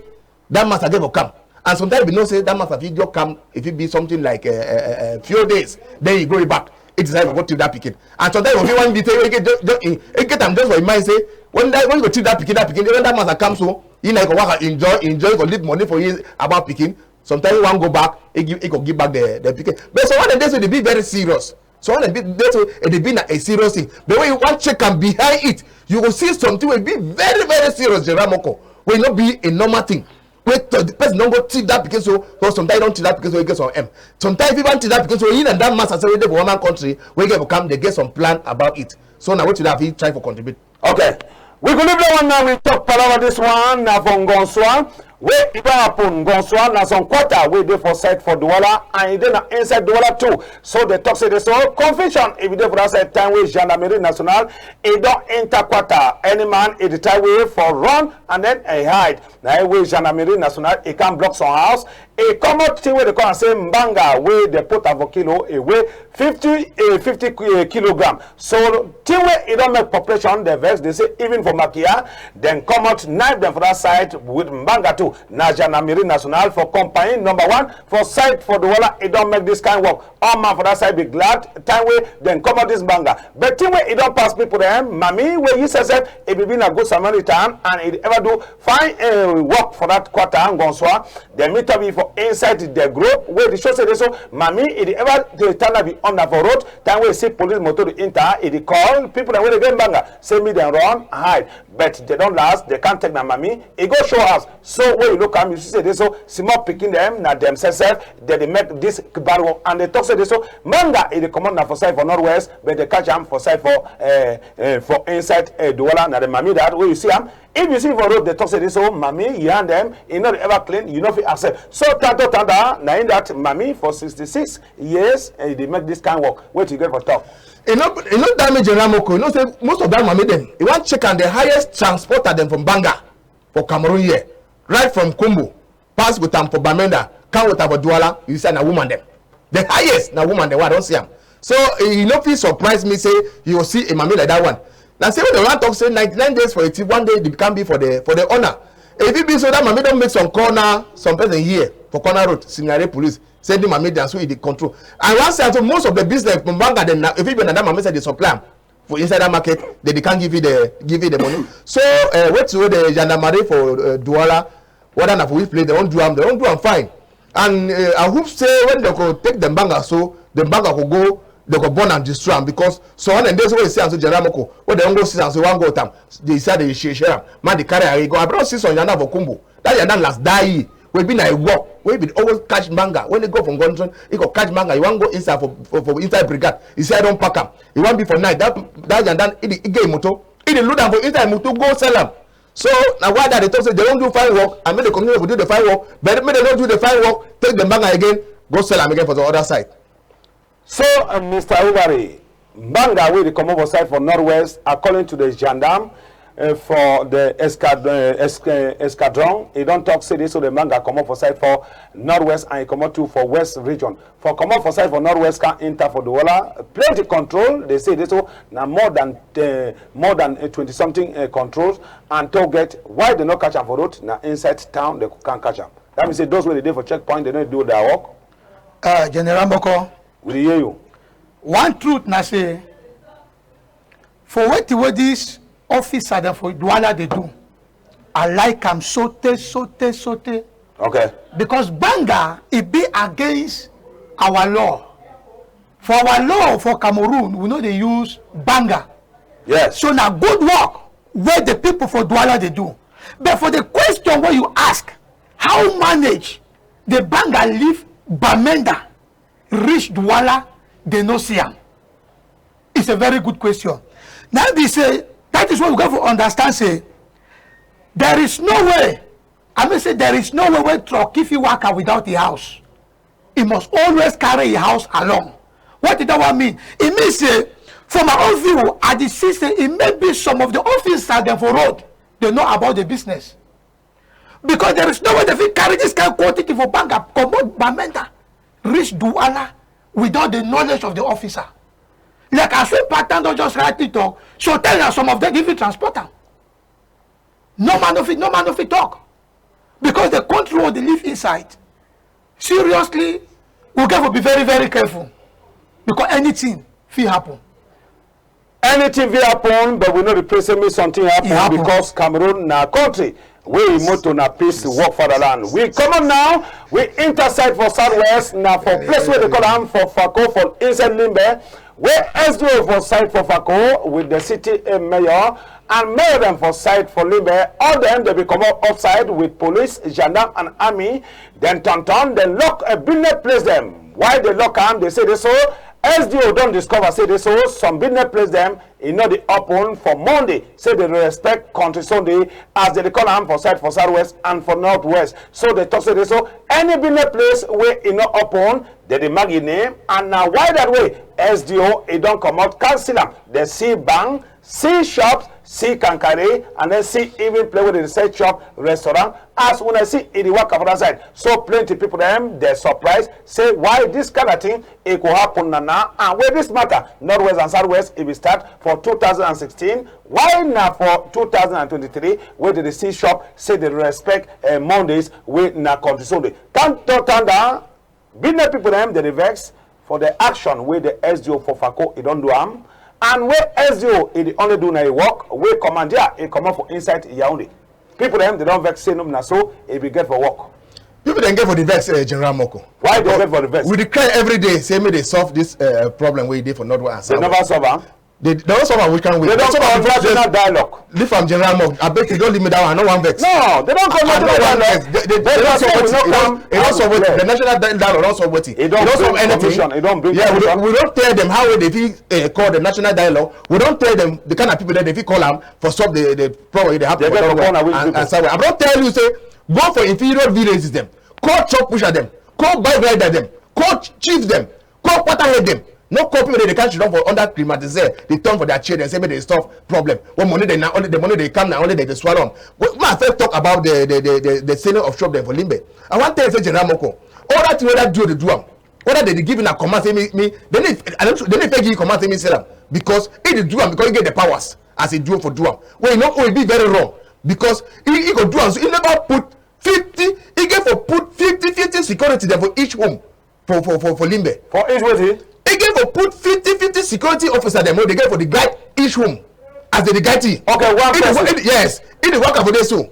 that master get for come. And sometimes e be know say that master fit just come if e be something like uh, uh, uh, few days. Then e go e back. E decide for go thief that pikin. And sometimes e go fit one detail wey e get just, just e, e get am just for e mind say when that when e go thief that pikin that pikin when that master come so e na e go waka enjoy enjoy e go leave money for e about pikin. Sometimes e wan go back e give e go give back the the pikin. But some of the days wey dey be very serious. Some of the days wey e dey be na a serious thing. But when you wan check am behind it, you go see something wey be very very serious, General Moko, wey no be a normal thing. Wey to the person don go thief that pikin so or sometimes e don thief that pikin so e get some M. Sometimes if e wan thief that pikin so e na that master say wey dey for one man country wey get for come dey get some plan about it. So na wetin I fit try for contribute. Okay. We go leave that one now. We talk palava this one na for Ngonswa. Wey e don happen Ngonswa na some quarter wey dey for side for Douala and e dey na inside Douala too. So dey talk say dey so confusion e be dey for that side time wey Gendarmerie Nationale e don enter quarter. Any man e dey try way for run and then e hide. Na e wey Gendarmerie Nationale e come block some house. E comot thing wey dey call am say mbanga wey dey put am for kilo e weigh fifty eh, fifty ki- eh, kilogram. So thing wey e don make population dey vex dey say even for Makia dem comot knife dem for that side with mbanga too. Na Gendarmerie Nationale for compagnie number one for side for Douala e don make this kind work. All man for that side be glad time wey dem comot this mbanga. But thing wey e don pass people dem mami wey yi sef sef e be be na good Samaritan and e dey ever do fine eh, work for that quarter Ngonswa. Dem meet up for inside the group wey dey show say dey so mami e dey ever dey tanda be under for road time wey e see police motor dey enter e dey call people dem wey dey get mbanga say make dem run hide. But dey don last dey come take na mami e go show house. So wey you look am you see say dey so small pikin dem na dem sef sef dem dey make this bad work and dey talk say dey so mbanga e dey comot na for side for northwest but dey catch am for side for eh, eh, for inside eh, Douala na the mami that wey you see am. If you see for road dey talk say dey so mami yi hand dem e no dey ever clean you no fit accept. So Tanto Tanda na him that mami for sixty-six years eh, e dey make this kind work. Wetin you get for talk? E no e no damage General Moko. You know say most of that mami dem e wan check am the highest transporter dem from Banga for Cameroon here, right from Kumbo, pass with am for Bamenda, come with am for Douala. You see na woman dem. The highest na woman dem wey I don see am. So e no fit surprise me say you go see a mami like that one. Na say wey dem wan talk say ninety-nine days for a thief, one day e can be for the for the owner. E fit be so that mami don make some call now, some person here for corner road, Singare police, say the mami dem so e dey control. I wan say so most of the business for Banga dem na e fit be na that mami say dey supply am for inside that market, then dey can give you the give you the money. So uh, wetin wey the gendarmerie for uh, Douala, whether na for which place they wan do am, they wan do am fine. And uh, I hope say when they go take the mbanga so the mbanga go go they go burn and destroy am because some of them dey so wey see am so General Moko wey they wan go see am so wan go with am dey say dey share share am man dey carry am go. I don see some yanda for Kumbo. That yanda last die wey be na e work wey be always catch mbanga when e go for Ngonson e go catch mbanga e wan go inside for for, for inside brigade e say I don pack am e wan be for night that that yanda e dey e get e motor e dey load am for inside motor go sell am. So na why that dey talk say they don do fine work and make the community go do the fine work but make they no do the fine work take the mbanga again go sell am again for the other side. So uh, Mister Hilary, mbanga wey dey comot for side for northwest according to the gendarme uh, for the escad uh, es uh, escadron, e don talk say this so the mbanga comot for side for northwest and e comot too for west region. For comot for side for northwest can enter for Douala, plenty control. They say this so na more than uh, more than uh, twenty something uh, controls and toll gate. Why they no catch am for road? Na inside town they can catch am. That means say those wey dey dey for checkpoint they no do their work. Uh, General Moko, We dey hear you. One truth na say for wetin wey this officer dem for Douala dey do, I like am sote sote sote. Okay. Because banga e be against our law. For our law for Cameroon, we no dey use banga. Yes. So na good work wey the people for Douala dey do. But for the question wey you ask, how manage The banga leave Bamenda, reach Douala, dem no see am. It's a very good question. Now be say, that is why we got to understand say, there is no way, I mean say, there is no way wey truck fit waka without e house. E must always carry e house along. What did that one mean? E mean say, for my own view, I dey see say e may be some of the officers dem for road, dem know about the business. Because there is no way dem fit carry this kind quantity for banga comot Bamenda, reach Douala without the knowledge of the officer. Like as we pattern don just write it talk, so tell na some of them even transport am. No man no fit, no man no fit talk. Because the country wey dey live inside, seriously, we get to be very, very careful. Because anything fit happen. Anything fit happen, but we no dey pray say make something happen, happen. Because Cameroon na country wey e motto na peace, work, fatherland. We comot now, we enter side for southwest, na for place wey dey call am for Fako for inside Limbe, wey S D O for side for Fako with the city, eh, mayor and mayor dem for side for Limbe, all dem dey be comot outside with police, gendarme and army. Dem turn turn, dem lock a business place dem. Why dey lock am? Dey say dey so S D O don discover say dey so some business place dem e no dey open for Monday. Say dey respect country Sunday as dey dey call am for side for southwest and for northwest. So dey talk say dey so any business place wey e no open, dey dey mark e name, and na why that way S D O e don comot cancel am. Dey see bank, see shops, see kankare, and then see even place wey dey dey sell chop, restaurant. As una see, e dey waka for that side. So plenty people dem dey surprise, say why this kind of thing e go happen na now, and wey this matter, Northwest and Southwest, e be start for two thousand and sixteen. Why na for two thousand and twenty-three wey dey dey see shop say dey respect, eh, Mondays wey na country Sunday? Tan tan tan down. Business people dem dey vex for the action wey the S D O for Fako e don do am, and wey S D O e dey only do na e work, wey commandeer e comot for inside Yaoundé. People dem dey don vex say no be na so e be get for work. People dem get for the vex, eh, General Moko. Why dey get for the vex? We dey cry every day say make dey solve this, eh, problem wey e dey for Northwest and South. Dey never solve am. Dey, dey don solve am which kind way? Dey don solve am national dialogue. Leave am, General Moko. Abeg, you don leave me that one. I no wan vex. No, dey don come national dialogue. Dey, dey, dey don solve wetin? Dey don solve wetin? The national di-, dialogue don solve wetin? Dey don solve anything? Dey don bring commission. Yeah, we don, we don tell dem how dey fit, eh, call the national dialogue. We don tell dem the kind of people that dey fit call am for solve the, the problem wey dey happen for Northwest and, and Southwest. I don tell you say go for inferior villages dem, call chop pusher dem, call bike rider dem, call ch-, chief dem, call quarter head dem. No call people wey dey catch dem for under climatiseur, dey turn for their chair, dem say make dey solve problem. When money dey na only, the money dey come na only dey dey swallow am. When, when I first talk about the, the, the, the, the selling of shop dem for Limbe, I wan tell you say General Moko, all that thing wey that D O dey do am, whether dey dey give na command say me, me, dey no, I no, dey no fit give command say me sell am because e dey do am because e get the powers as a D O for do am. Wey e no, wey e be very wrong because e, e go do am so e never put fifty, e get for put fifty, fifty security dem for each home. For, for, for, for Limbe. For each wetin? E get for put fifty, fifty security officer dem wey dey get for dey guide each home as dey dey guide thing. Okay, one person. Yes, e dey waka for there so.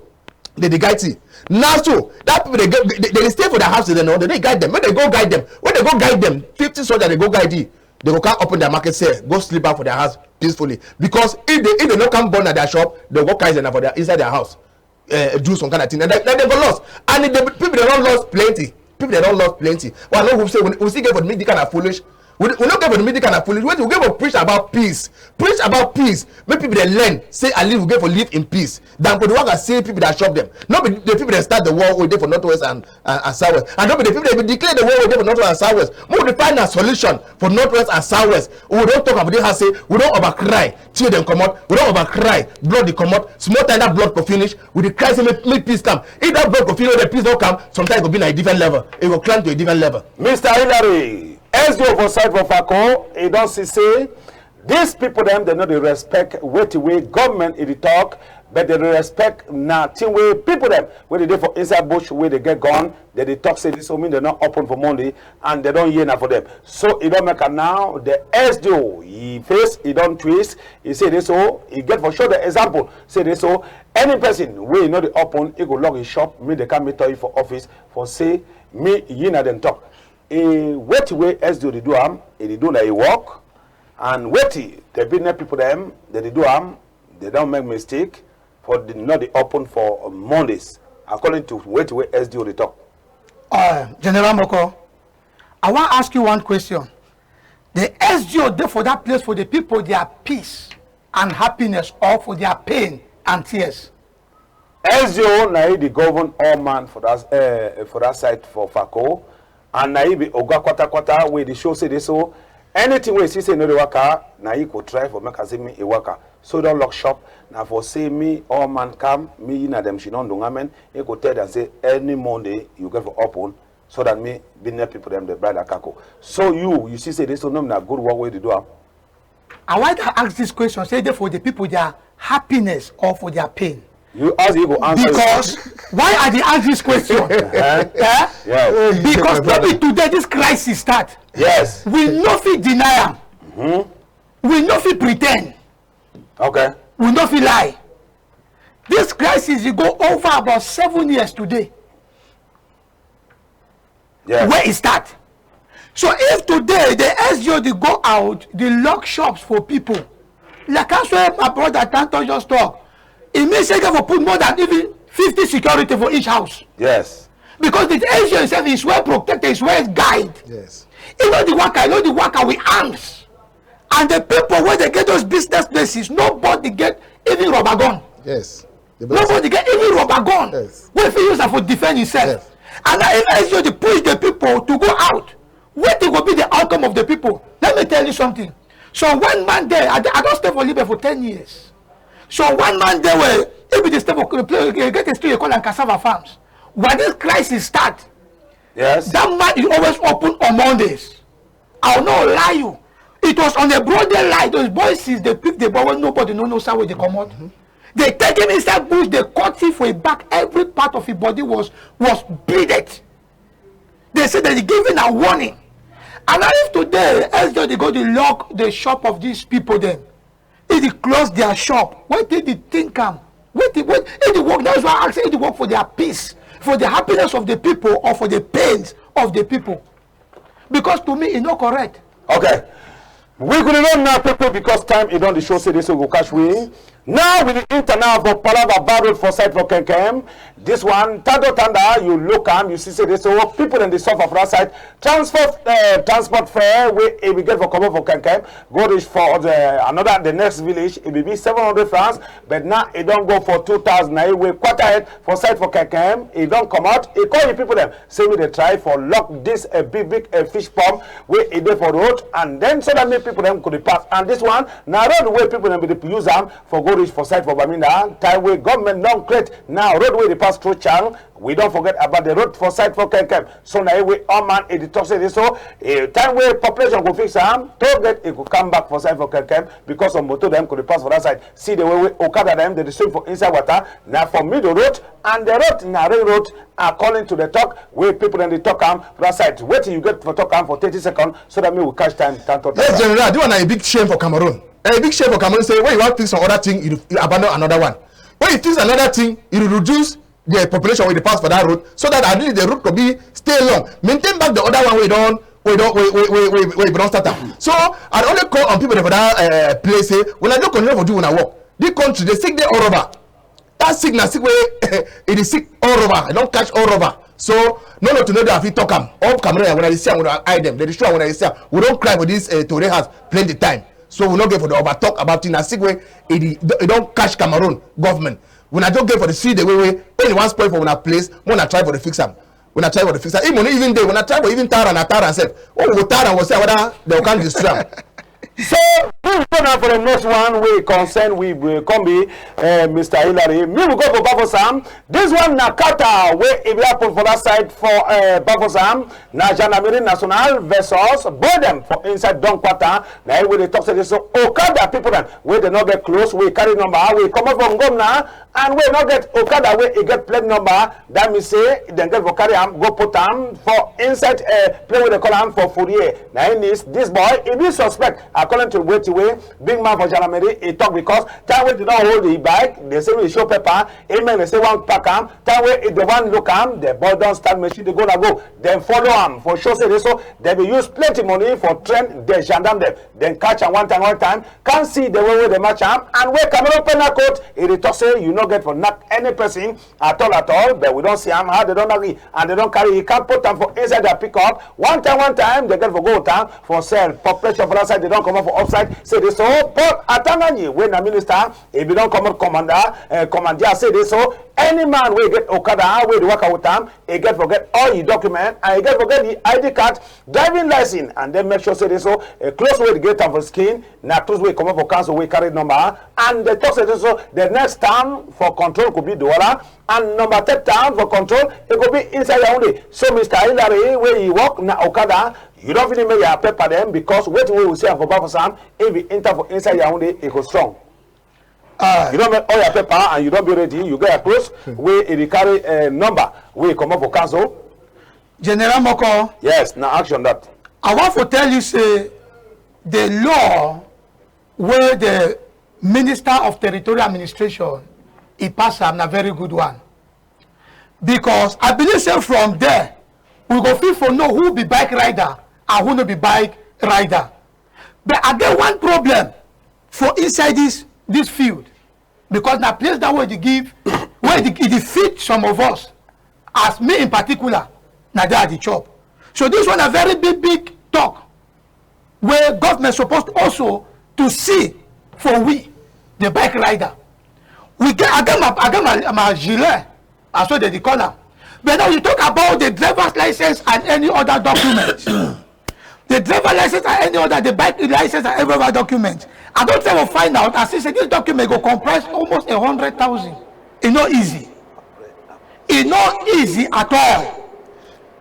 Dey dey guide thing. Now so that people dey get, dey, dey, dey stay for their house, dey no, dey dey guide dem. When dey go guide dem, when dey go guide dem, fifty soldier dey go guide you. Dey go come open their market sell, go sleep back for their house peacefully. Because if dey, if dey no come burn na their shop, dey go carry dem na for their, inside their house. Eh, do some kind of thing. And dem, dem go lost. And the people dem don lost plenty. People dem don lost plenty. But I no hope say we, we still get for make this kind of foolish. We, we no get for make this kind of foolish. Wetin we get for preach about peace. Preach about peace. Make people dem learn. Say at least we get for live in peace. Than for the work I say people that chop dem. No be the people that start the war wey dey for Northwest and, and, and Southwest. And no be the people that be declare the war wey dey for Northwest and Southwest. Make we find a solution for Northwest and Southwest. We don talk about this house say we don over cry. Tear dem comot, we don over cry, blood dey comot. Small time that blood go finish, we dey cry say make, make peace come. If that blood go finish, the peace no come, sometimes e go be na a different level. E go climb to a different level. Mister Hilary, S D O for side for Fako, e don see say these people dem, dem no dey respect wetin wey government e dey talk, but dem dey respect na thing wey people dem wey dey dey for inside bush wey dey get gun, dem dey talk say this so mean dem no open for Monday, and dem don hear na for dem. So e don make am now, the S D O, e face, e don twist, e say this so, e get for show the example. Say this so, any person wey e no dey open, e go lock e shop, make dem come meet you for office, for say, me, yi na dem talk. E, wetin wey S D O dey do am, e dey do na e work, and wetin the business people dem, dem dey do am, dem don make mistake, for the, no dey open for Mondays, according to wetin wey S D O dey talk. Uh, General Moko, I wan ask you one question. The S D O dey for that place for the people their peace and happiness or for their pain and tears? S D O na yi dey govern all man for that uh, for that side for Fako, and na yi be oga kwata kwata wey dey show say dey so anything wey e see say e no dey waka, na yi go try for make am say me e waka. So e don lock shop, na for say me all man come, me yi na dem she don do ngamen, e go tell dem say any Monday you get for open, so that me business people dem dey buy that kako. So you you see say dey so no be na good work wey dey do am. And why I ask this question, say dey for the people their happiness or for their pain? You ask, you go answer. Because why I dey ask this question? Eh? Yes. Because no be today this crisis start. Yes. We no fit deny am. We no fit pretend. Okay. We no fit lie. This crisis e go over about seven years today. Yes. Where e start. So if today the S D O dey go out, dey lock shops for people, like as wey my brother Tanto just talk, e mean say dem for put more than even fifty security for each house. Yes. Because the S D O himself is well protected, is well guided. Yes. E no dey waka, e no dey waka with arms. And the people wey dey get those business places, nobody get even rubber gun. Yes. The best. Nobody get even rubber gun. Yes. Wey fit use am for defend himself. Yes. And now if S D O dey push the people to go out, wetin go be the outcome of the people? Let me tell you something. So one man dey, I, I don stay for Limbe for ten years. So one man dey wey e be dey stay for place, e get a street dey call am Cassava Farms. When this crisis start, Yes. that man is always open on Mondays. I will not lie you. It was on a broad daylight. Those boys since dey pick the boy wey nobody no know side wey dey comot. Dey take him inside bush, dey cut him for him back. Every part of him body was was bleeded. Dey say dey give him a warning. And now if today S D O dey go dey lock the shop of these people dem, e dey close their shop. Wetin dey think am? Wetin wait e dey work? That's why I ask say e dey work for their peace, for the happiness of the people or for the pains of the people? Because to me e no correct. Okay. We go dey run now quick quick because time e don dey show say dey so go catch we. Now we dey enter now for palava bad road for side for Kenkem. This one, Tando Tanda, you look am, you see say dey so people dem dey suffer for that side. Transport uh, transport fare wey e be get for comot for Kenkem go reach for the another the next village, e be be seven hundred francs, but now e don go for two thousand. Na e wey quarter head for side for Kenkem, e don comot, e call the people dem say make dey try for lock this a big big a fish pond wey e dey for road, and then so that make people dem go dey pass. And this one na road wey people dem be dey use am for go reach for side for Bamenda. Time wey government don create now road wey dey pass through Chang, we don forget about the road for side for Kenkem. So na e wey all man e dey talk say dey so eh, time wey population go fix am, toll gate e go come back for side for Kenkem because of motor dem go dey pass for that side. See the way wey okada dem dey dey swim for inside water, na for middle road, and the road na ring road, according to the talk wey people dem dey talk am for that side. Wetin you get for talk am for thirty seconds so that make we catch time, Tanto Tanda. Yes, General, this one na a big shame for Cameroon. A big shame for Cameroon say when you wan fix some other thing, you, you abandon another one. When you fix another thing, you reduce the population wey dey pass for that road, so that at least the road go be stay long. Maintain back the other one wey don wey don wey wey wey wey wey we don start am. So I dey only call on people dem for that uh, place say una just continue for do una work. This country dey sick dey all over. That sick na sick wey e dey sick all over. E don catch all over. So no no to no dey fit talk am. All Cameroon, una dey see am, una eye dem, dey dey show am, una dey see am. We don cry for this uh, Toure house plenty time. So we no get for the over talk about thing. Na sick wey e dey e don catch Cameroon government. Una just get for the see the way wey when e wan spoil for una place, make una try for the fix am. Una try for the fix am. If money even dey, una try for even tar am, na tar am sef. When we go tar am, we see whether dem go come destroy am. So we go now for the next one wey concern we uh, come be uh, Mister Hilary. Me we go for Bafoussam. This one na kata wey e be happen for that side for uh, Bafoussam. Na Gendarmerie Nationale versus boy dem for inside Don Kwata. Na e wey dey talk say dey so okada people dem wey dey no get clothes, wey carry number, wey comot for Ngomna, and wey no get okada wey e get plate number, that mean say dem get for carry am go put am for inside uh, place wey dey call am for Fourier. Na im this this boy e be suspect according to wetin wey big man for gendarmerie, e talk because time wey dem don hold the bike, dem say make e show paper, e make dem say wan pack am. Time wey dem wan look am, the boy don start machine dey go na go. Dem follow am for show say dey so dem be use plenty money for train the gendarme dem. Dem catch am one time, one time, come see the way wey dem match am, and wey Cameroon penal code, e dey talk say you no get for knack any person at all, at all. But we don see am how dem don knack yi, and dem don carry yi come put am for inside their pickup. One time, one time, dem get for go with am for cell. Population for that side, dem don comot for upside, say dey so. Paul Atanga Nji, wey na minister, e be don comot commander, eh, commandeer, say dey so. Any man wey get okada, wey dey waka with am, e get for get all yi document, and e get for get yi I D card, driving license, and then make sure say dey so, eh, clothes wey dey get am for skin, na clothes wey comot for council wey carry number, and dem talk say dey so the next town for control go be Douala, and number three town for control, e go be inside Yaoundé. So Mister Hilary, wey yi work na okada, you don finish make your paper dem, because wetin wey we see am for Bafoussam, if e enter for inside Yaoundé, e go strong. Ah. You don make all your paper and you don be ready. You get your clothes wey e dey carry, eh, number wey e comot for council. General Moko. Yes, na action that. I want to tell you say the law wey the Minister of Territorial Administration e pass am na very good one. Because I believe say from there, we go fit for know who be bike rider and who no be bike rider. But I get one problem for inside this, this field, because na place that wey dey give, wey dey, e dey feed some of us, as me in particular, na there I dey chop. So this one na very big, big talk wey government suppose also to see for we, the bike rider. We get, I get my, I get my, my gilet, as so dem dey call am. But now you talk about the driver's license and any other document. The driver license and any other, the bike license and every other document. I don try to find out, I see say this document go comprise almost a hundred thousand. E no easy. E no easy at all.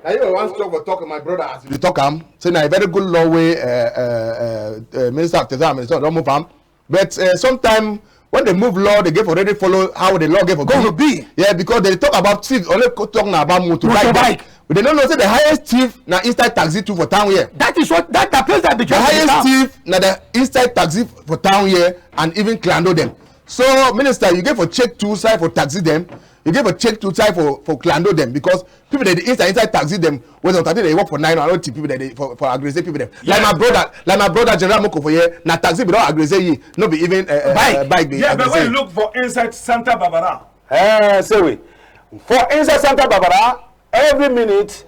Na you wan talk for talk, my brother, as you dey talk am, say na a very good law wey, uh, uh, uh, uh, Minister of Territorial Administration don move am. But, uh, sometime when dem move law, dem get for already follow how the law get for go be. Yeah, because dem dey talk about thief, only co-, talk na about motorbike. Motorbike. But dem no know say the highest thief na inside taxi too for town here. That is what, that, that place that be the just highest thief na the inside taxi for town here, and even clando dem. So, Minister, you get for check two side for taxi dem. You get for check two side for, for clando dem, because people dem dey inside, inside taxi dem, wey sometimes dem dey work for nine hour, I no think people dem dey for, for agresse people dem. Like my brother, like my brother General Moko for here, na taxi be don agresse yi, no be even, uh, uh, bike. Uh, bike be agresse. Yeah, but when you look for inside Santa Barbara, eh, say we, for inside Santa Barbara, every minute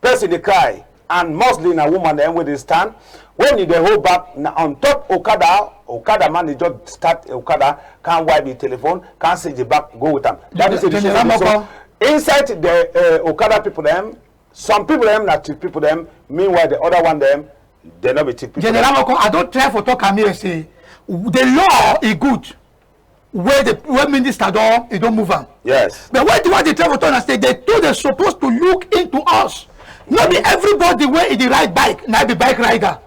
person dey cry, and mostly na woman dem wey dey stand. When e dey hold bag, na on top okada, okada man dey just start okada, come wipe the telephone, come see the bag, go with am. That is the General Moko. Inside the, uh, okada people dem, some people dem na thief people dem. Meanwhile, the other one dem, dem no be thief people. General Moko, I don try for talk am here say the law e good. Wey the, wey minister don, e don move am. Yes. But wey the one dey try for talk na say the two dey suppose to look into us. No be everybody wey e dey ride bike na be bike rider.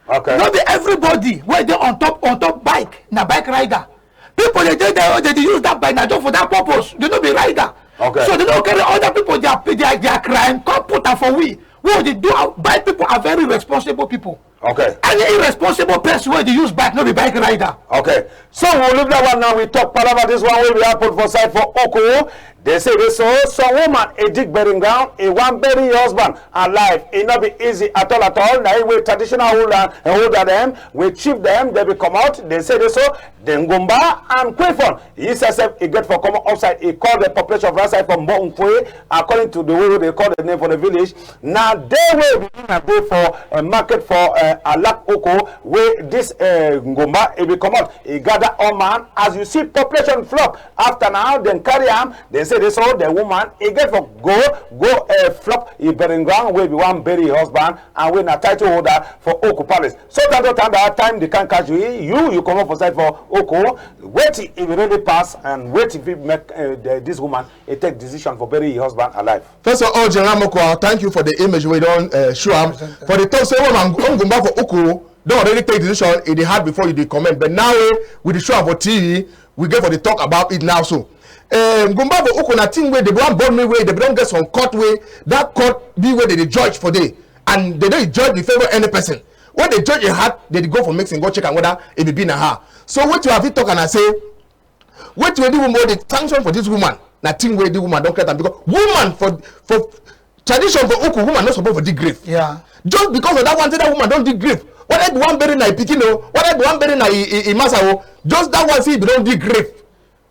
Okay. No be everybody wey dey on top, on top bike na bike rider. People dey dey there, dem dey use that bike na just for that purpose. Dem no be rider. Okay. So dem no carry other people their, their, their crime come put am for we. We dey do our, bike people are very responsible people. Okay. Any irresponsible person wey dey use bike no be bike rider. Okay. So we leave that one now. We talk palava this one wey we happen for side for Oku. Dem say dey so, some woman e dig burying ground, e wan bury yi husband alive. E no be easy at all, at all. Na yi wey traditional holder, eh, holder dem, wey chief dem, dem be comot. Dem say dey so, the Ngumba and Kwifon, yi sef sef, e get for comot upside. E call the population of that side for Mbongfwe, according to the way wey dem call the name for the village. Na dey wey be na dey for, uh, market for, uh, Alak Oko, wey this, uh, Ngumba e be comot. E gather all man. As you see, population flop. After now, dem carry am. Dem say dey so, the woman e get for go, go, uh, flop yi burying ground wey be wan bury yi husband, and wey na title holder for Oku Palace. So that time, that time dey come catch you, you, you comot for side for Oku. Wetin e be really pass, and wetin fit make, uh, the, this woman e take decision for bury yi husband alive? First of all, General Moko, thank you for the image wey you don, uh, show am. For the talk say woman Ngumba for Oku don already take decision, e dey hard before you dey comment. But now, eh, we dey show am for T V, we get for dey talk about it now. So, eh, Ngumba for Oku na thing wey dem wan born me wey dem don get some court wey, that court be wey dem dey judge for there, and dem dey judge in favor any person. When the judge e hard, dem dey go for mixing, go check am whether e be be na her. So wetin I fit talk am na say, wetin wey the woman, the sanction for this woman, na thing wey the woman don create am, because woman for, for tradition for Uku, woman no suppose for dig grave. Yeah. Just because of that one, say that woman don dig grave. Whether e be wan bury na e pikin o, whether e be wan bury na e, e, e massa o, just that one say e be don dig grave.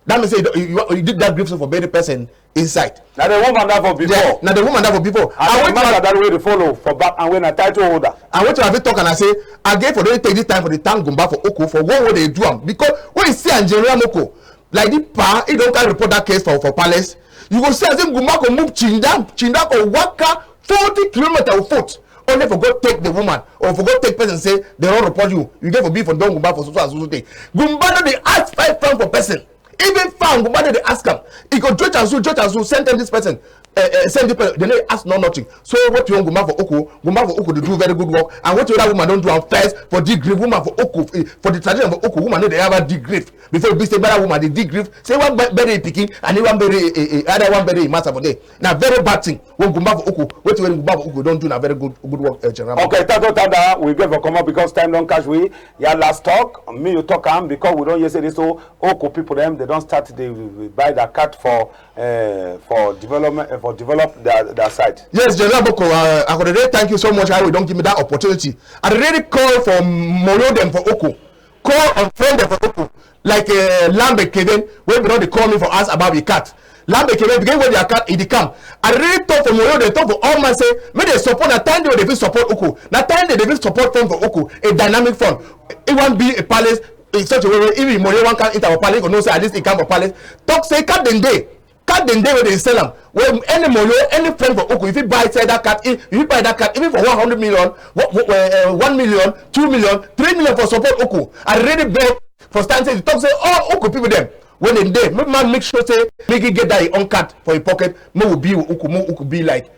That mean say you, you, you dig that grave so for bury person inside. Na the woman that for before. Yeah, na the woman that for before. And the wetin man that wey dey follow for back and wey na title holder. And wetin I fit talk am na say, again, for don take this time for the thank Gumba for Uku for what wey dey do am, because when you see am, General Moko, like the pa, he don carry report that case for, for palace. You go see as if Gumba go move Chinda, Chinda go waka forty kilometer of foot, only for go take the woman or for go take person say they don report you. You get for be for don Gumba for so so and so so thing. Gumba no dey ask five franc for person. Even fowl, Gumba no dey ask am. E go judge and so, judge and so, send them this person. Eh, eh, send this person. They no ask no nothing. So what you want Gumba for Uku? Gumba for Uku dey do very good work. And what that woman don do am first for dig grave, woman for Uku, eh, for the tradition for Uku, woman no dey ever dig grave. Before e be say that woman dey dig grave, say one bu-, bury e pikin and e wan bury e, e, e, other one bury e massa for there. Na very bad thing. When Gumba for Uku, wetin wey Gumba for Uku don do na very good, good work, eh, General. Okay, Tato Tanda, we get for comot because time don catch we. Ya last talk, me you talk am because we don hear say this so Uku people dem, they don start dey buy their card for, eh, for development, eh, for develop their, their side. Yes, General Boko, uh, I go dey thank you so much how you don give me that opportunity. I really call for Moyo dem for Uku. Call on friend dem for Uku. Like, uh, Lambe Kevin, wey be don dey call me for ask about the card. Lambe Kevin, begin with their card, e dey come. I really talk for Moyo, they talk for all man say, make they support, na time dey wey they fit support Uku. Na time dey dey fit support fund for Uku, a dynamic fund. E wan be a palace in such a way wey if Moyo wan come enter for palace, you go know say at least e come for palace. Talk say card dem dey. Card dem dey wey dey sell am. Well, any Moyo, any friend for Uku, if you buy, sell that card, if you buy that card, even for one hundred million, wha-, wha-, eh, eh, one million, two million, three million for support Uku. I really beg for stand say, talk say all Uku people dem, when dem dey, make man make sure say make e get that e own card for e pocket, make we be Uku, make Uku be like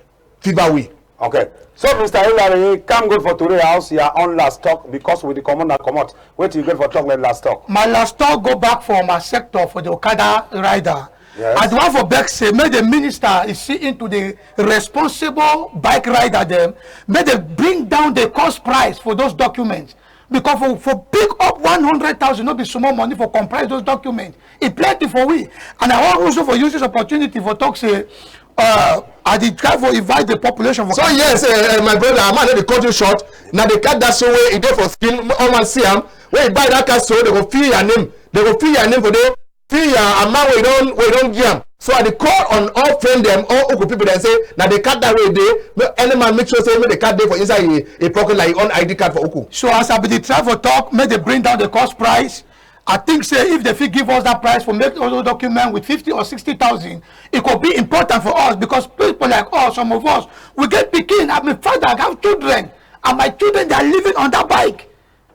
fever way. Okay. So, Mister Hilary, come good for today house, your own last talk, because we dey comot na comot. Wetin you get for talk like last talk? My last talk go back for my sector for the Okada rider. Yes. I dey wan for beg say make the minister e see into the responsible bike rider dem, make they bring down the cost price for those documents. Because for, for pick up one hundred thousand, no be small money for comprise those documents. E plenty for we. And I wan also for use this opportunity for talk say, uh, I dey try for invite the population for. So yes, eh, eh, my brother, I no dey cut you short. Na the card that so wey e dey for screen, all man see am. When you buy that card so, they go fill your name. They go fill your name for there. Fill your amount wey you don, wey you don give am. So I dey call on all friend dem, all Uku people dem say, na the card that wey dey, make any man make sure say make the card dey for inside e, e pocket like e own I D card for Uku. So as I be dey try for talk, make they bring down the cost price. I think say if they fit give us that price for make all those document with fifty or sixty thousand, it could be important for us because people like us, some of us, we get pikin. I'm a father, I have children, and my children, they are living on that bike.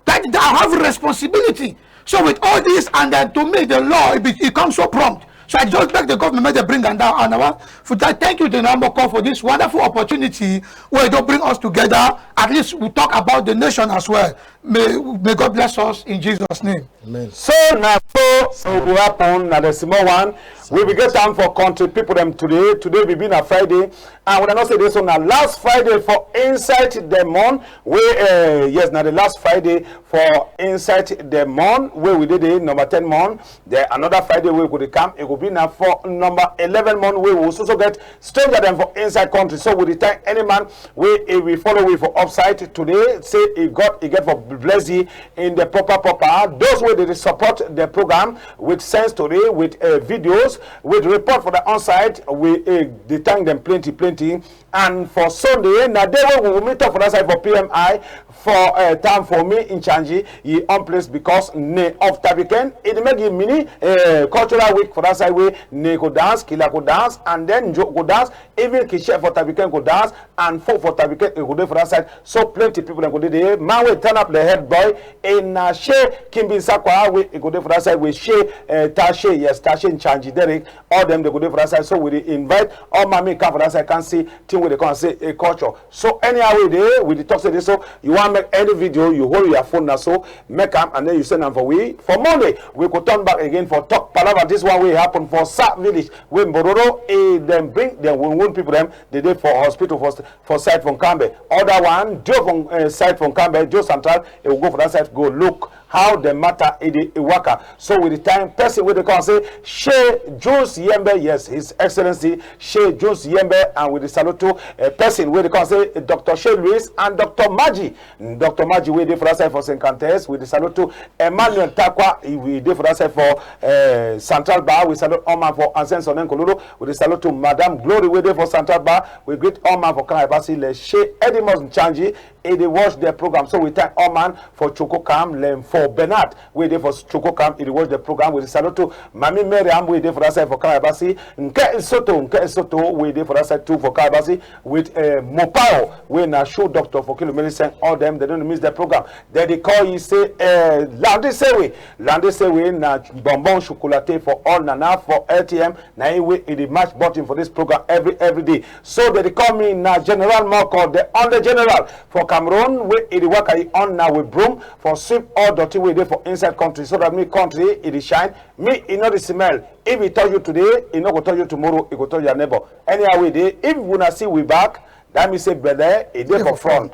That, that I have responsibility. So with all this, and then to me, the law, it, be, it comes so prompt. So I just beg the government, make they bring am down. And I want for that, thank you, the number call for this wonderful opportunity where they bring us together. At least we talk about the nation as well. May, may God bless us in Jesus' name. Amen. So na so, so go happen, na the small one. We will get time for country people dem today. Today will be na Friday. And we know say this one na last Friday for inside the month. We, eh, yes, na the last Friday for inside the month. Wey we dey the number ten month. Then another Friday wey go dey come, e go be na for number eleven month. Wey we so so get stranger dem for inside country. So we dey thank any man wey, eh, we follow we for upside today. Say e God, e get for bless you in the proper proper. Those wey dey support the program with sense story, with, eh, videos, with report for the onside, we, eh, dey thank them plenty plenty. And for Sunday, na day wey we go meet up for that side for P M I for, eh, town for me in Changi, e own place because ne of Tabiken, e dey make e mini, eh, cultural week for that side wey ne go dance, killer go dance, and then Njo go dance, even Kishe for Tabiken go dance, and folk for Tabiken e go dey for that side. So plenty people dem go dey there. Man wey turn up the head boy, e na Shey Kimbi Nsakwa. Pa wey e go dey for that side with Shey, eh, Tashe, yes, Tashe Nchanji Derek, all dem dey go dey for that side. So we dey invite all man make come for that side, come see thing wey dey come say a culture. So anyhow we dey, we dey talk say this, so you wan make any video, you hold your phone na so, make am and then you send am for we. For Monday, we go turn back again for talk palava. This one wey happen for Sa village, wey Mbororo, eh, dem bring dem wound, wound people dem, dey dey for hospital for for side for Nkambe. Other one, Joe for, eh, side for Nkambe, Joe Central, e go for that side, go look how the matter e dey, e waka. So with the time, person wey dey come say, Shey Jones Yembe, yes, His Excellency Shey Jones Yembe, and with the salute to, eh, person wey dey come say, Doctor Shey Louis and Doctor Maji. Doctor Maji wey dey for that side for Saint Cantes, with the salute to Emmanuel Takwa, e, we dey for that side for, eh, Central Bar, we salute all man for Ancien Sonnen Kololo, we dey salute to Madame Glory wey dey for Central Bar, we greet all man for Kangabasi, le Shey Edimus Nchanji, e dey watch the program, so we thank all man for Choko Kam, lem for Bernard, wey dey for Choko Kam, e dey watch the program, we dey salute to Mami Miriam, wey dey for that side for Kangabasi, Nke Nsoto, Nke Nsoto, wey dey for that side too for Kangabasi, with, eh, Mopao, wey na shoe doctor for Kilo Medicine, all dem, dem no dey miss the program. Dem dey call yi say, eh, Landi Sewe. Landi Sewe na bonbon chocolate for all nana for L T M. Na yi wey e dey match button for this program every, every day. So dem dey call me na General Moko, the only general for Cameroon, wey e dey waka yi own na with broom for sweep all dirty wey dey for inside country, so that me country e dey shine, me e no dey smell. If e touch you today, e no go touch you tomorrow, e go touch your neighbor. Anyhow we dey, if una see we back, that mean say belle e dey for front.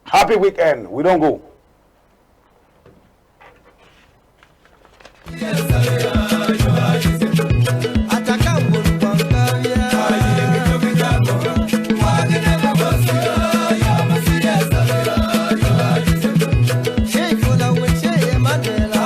Happy weekend. We don go.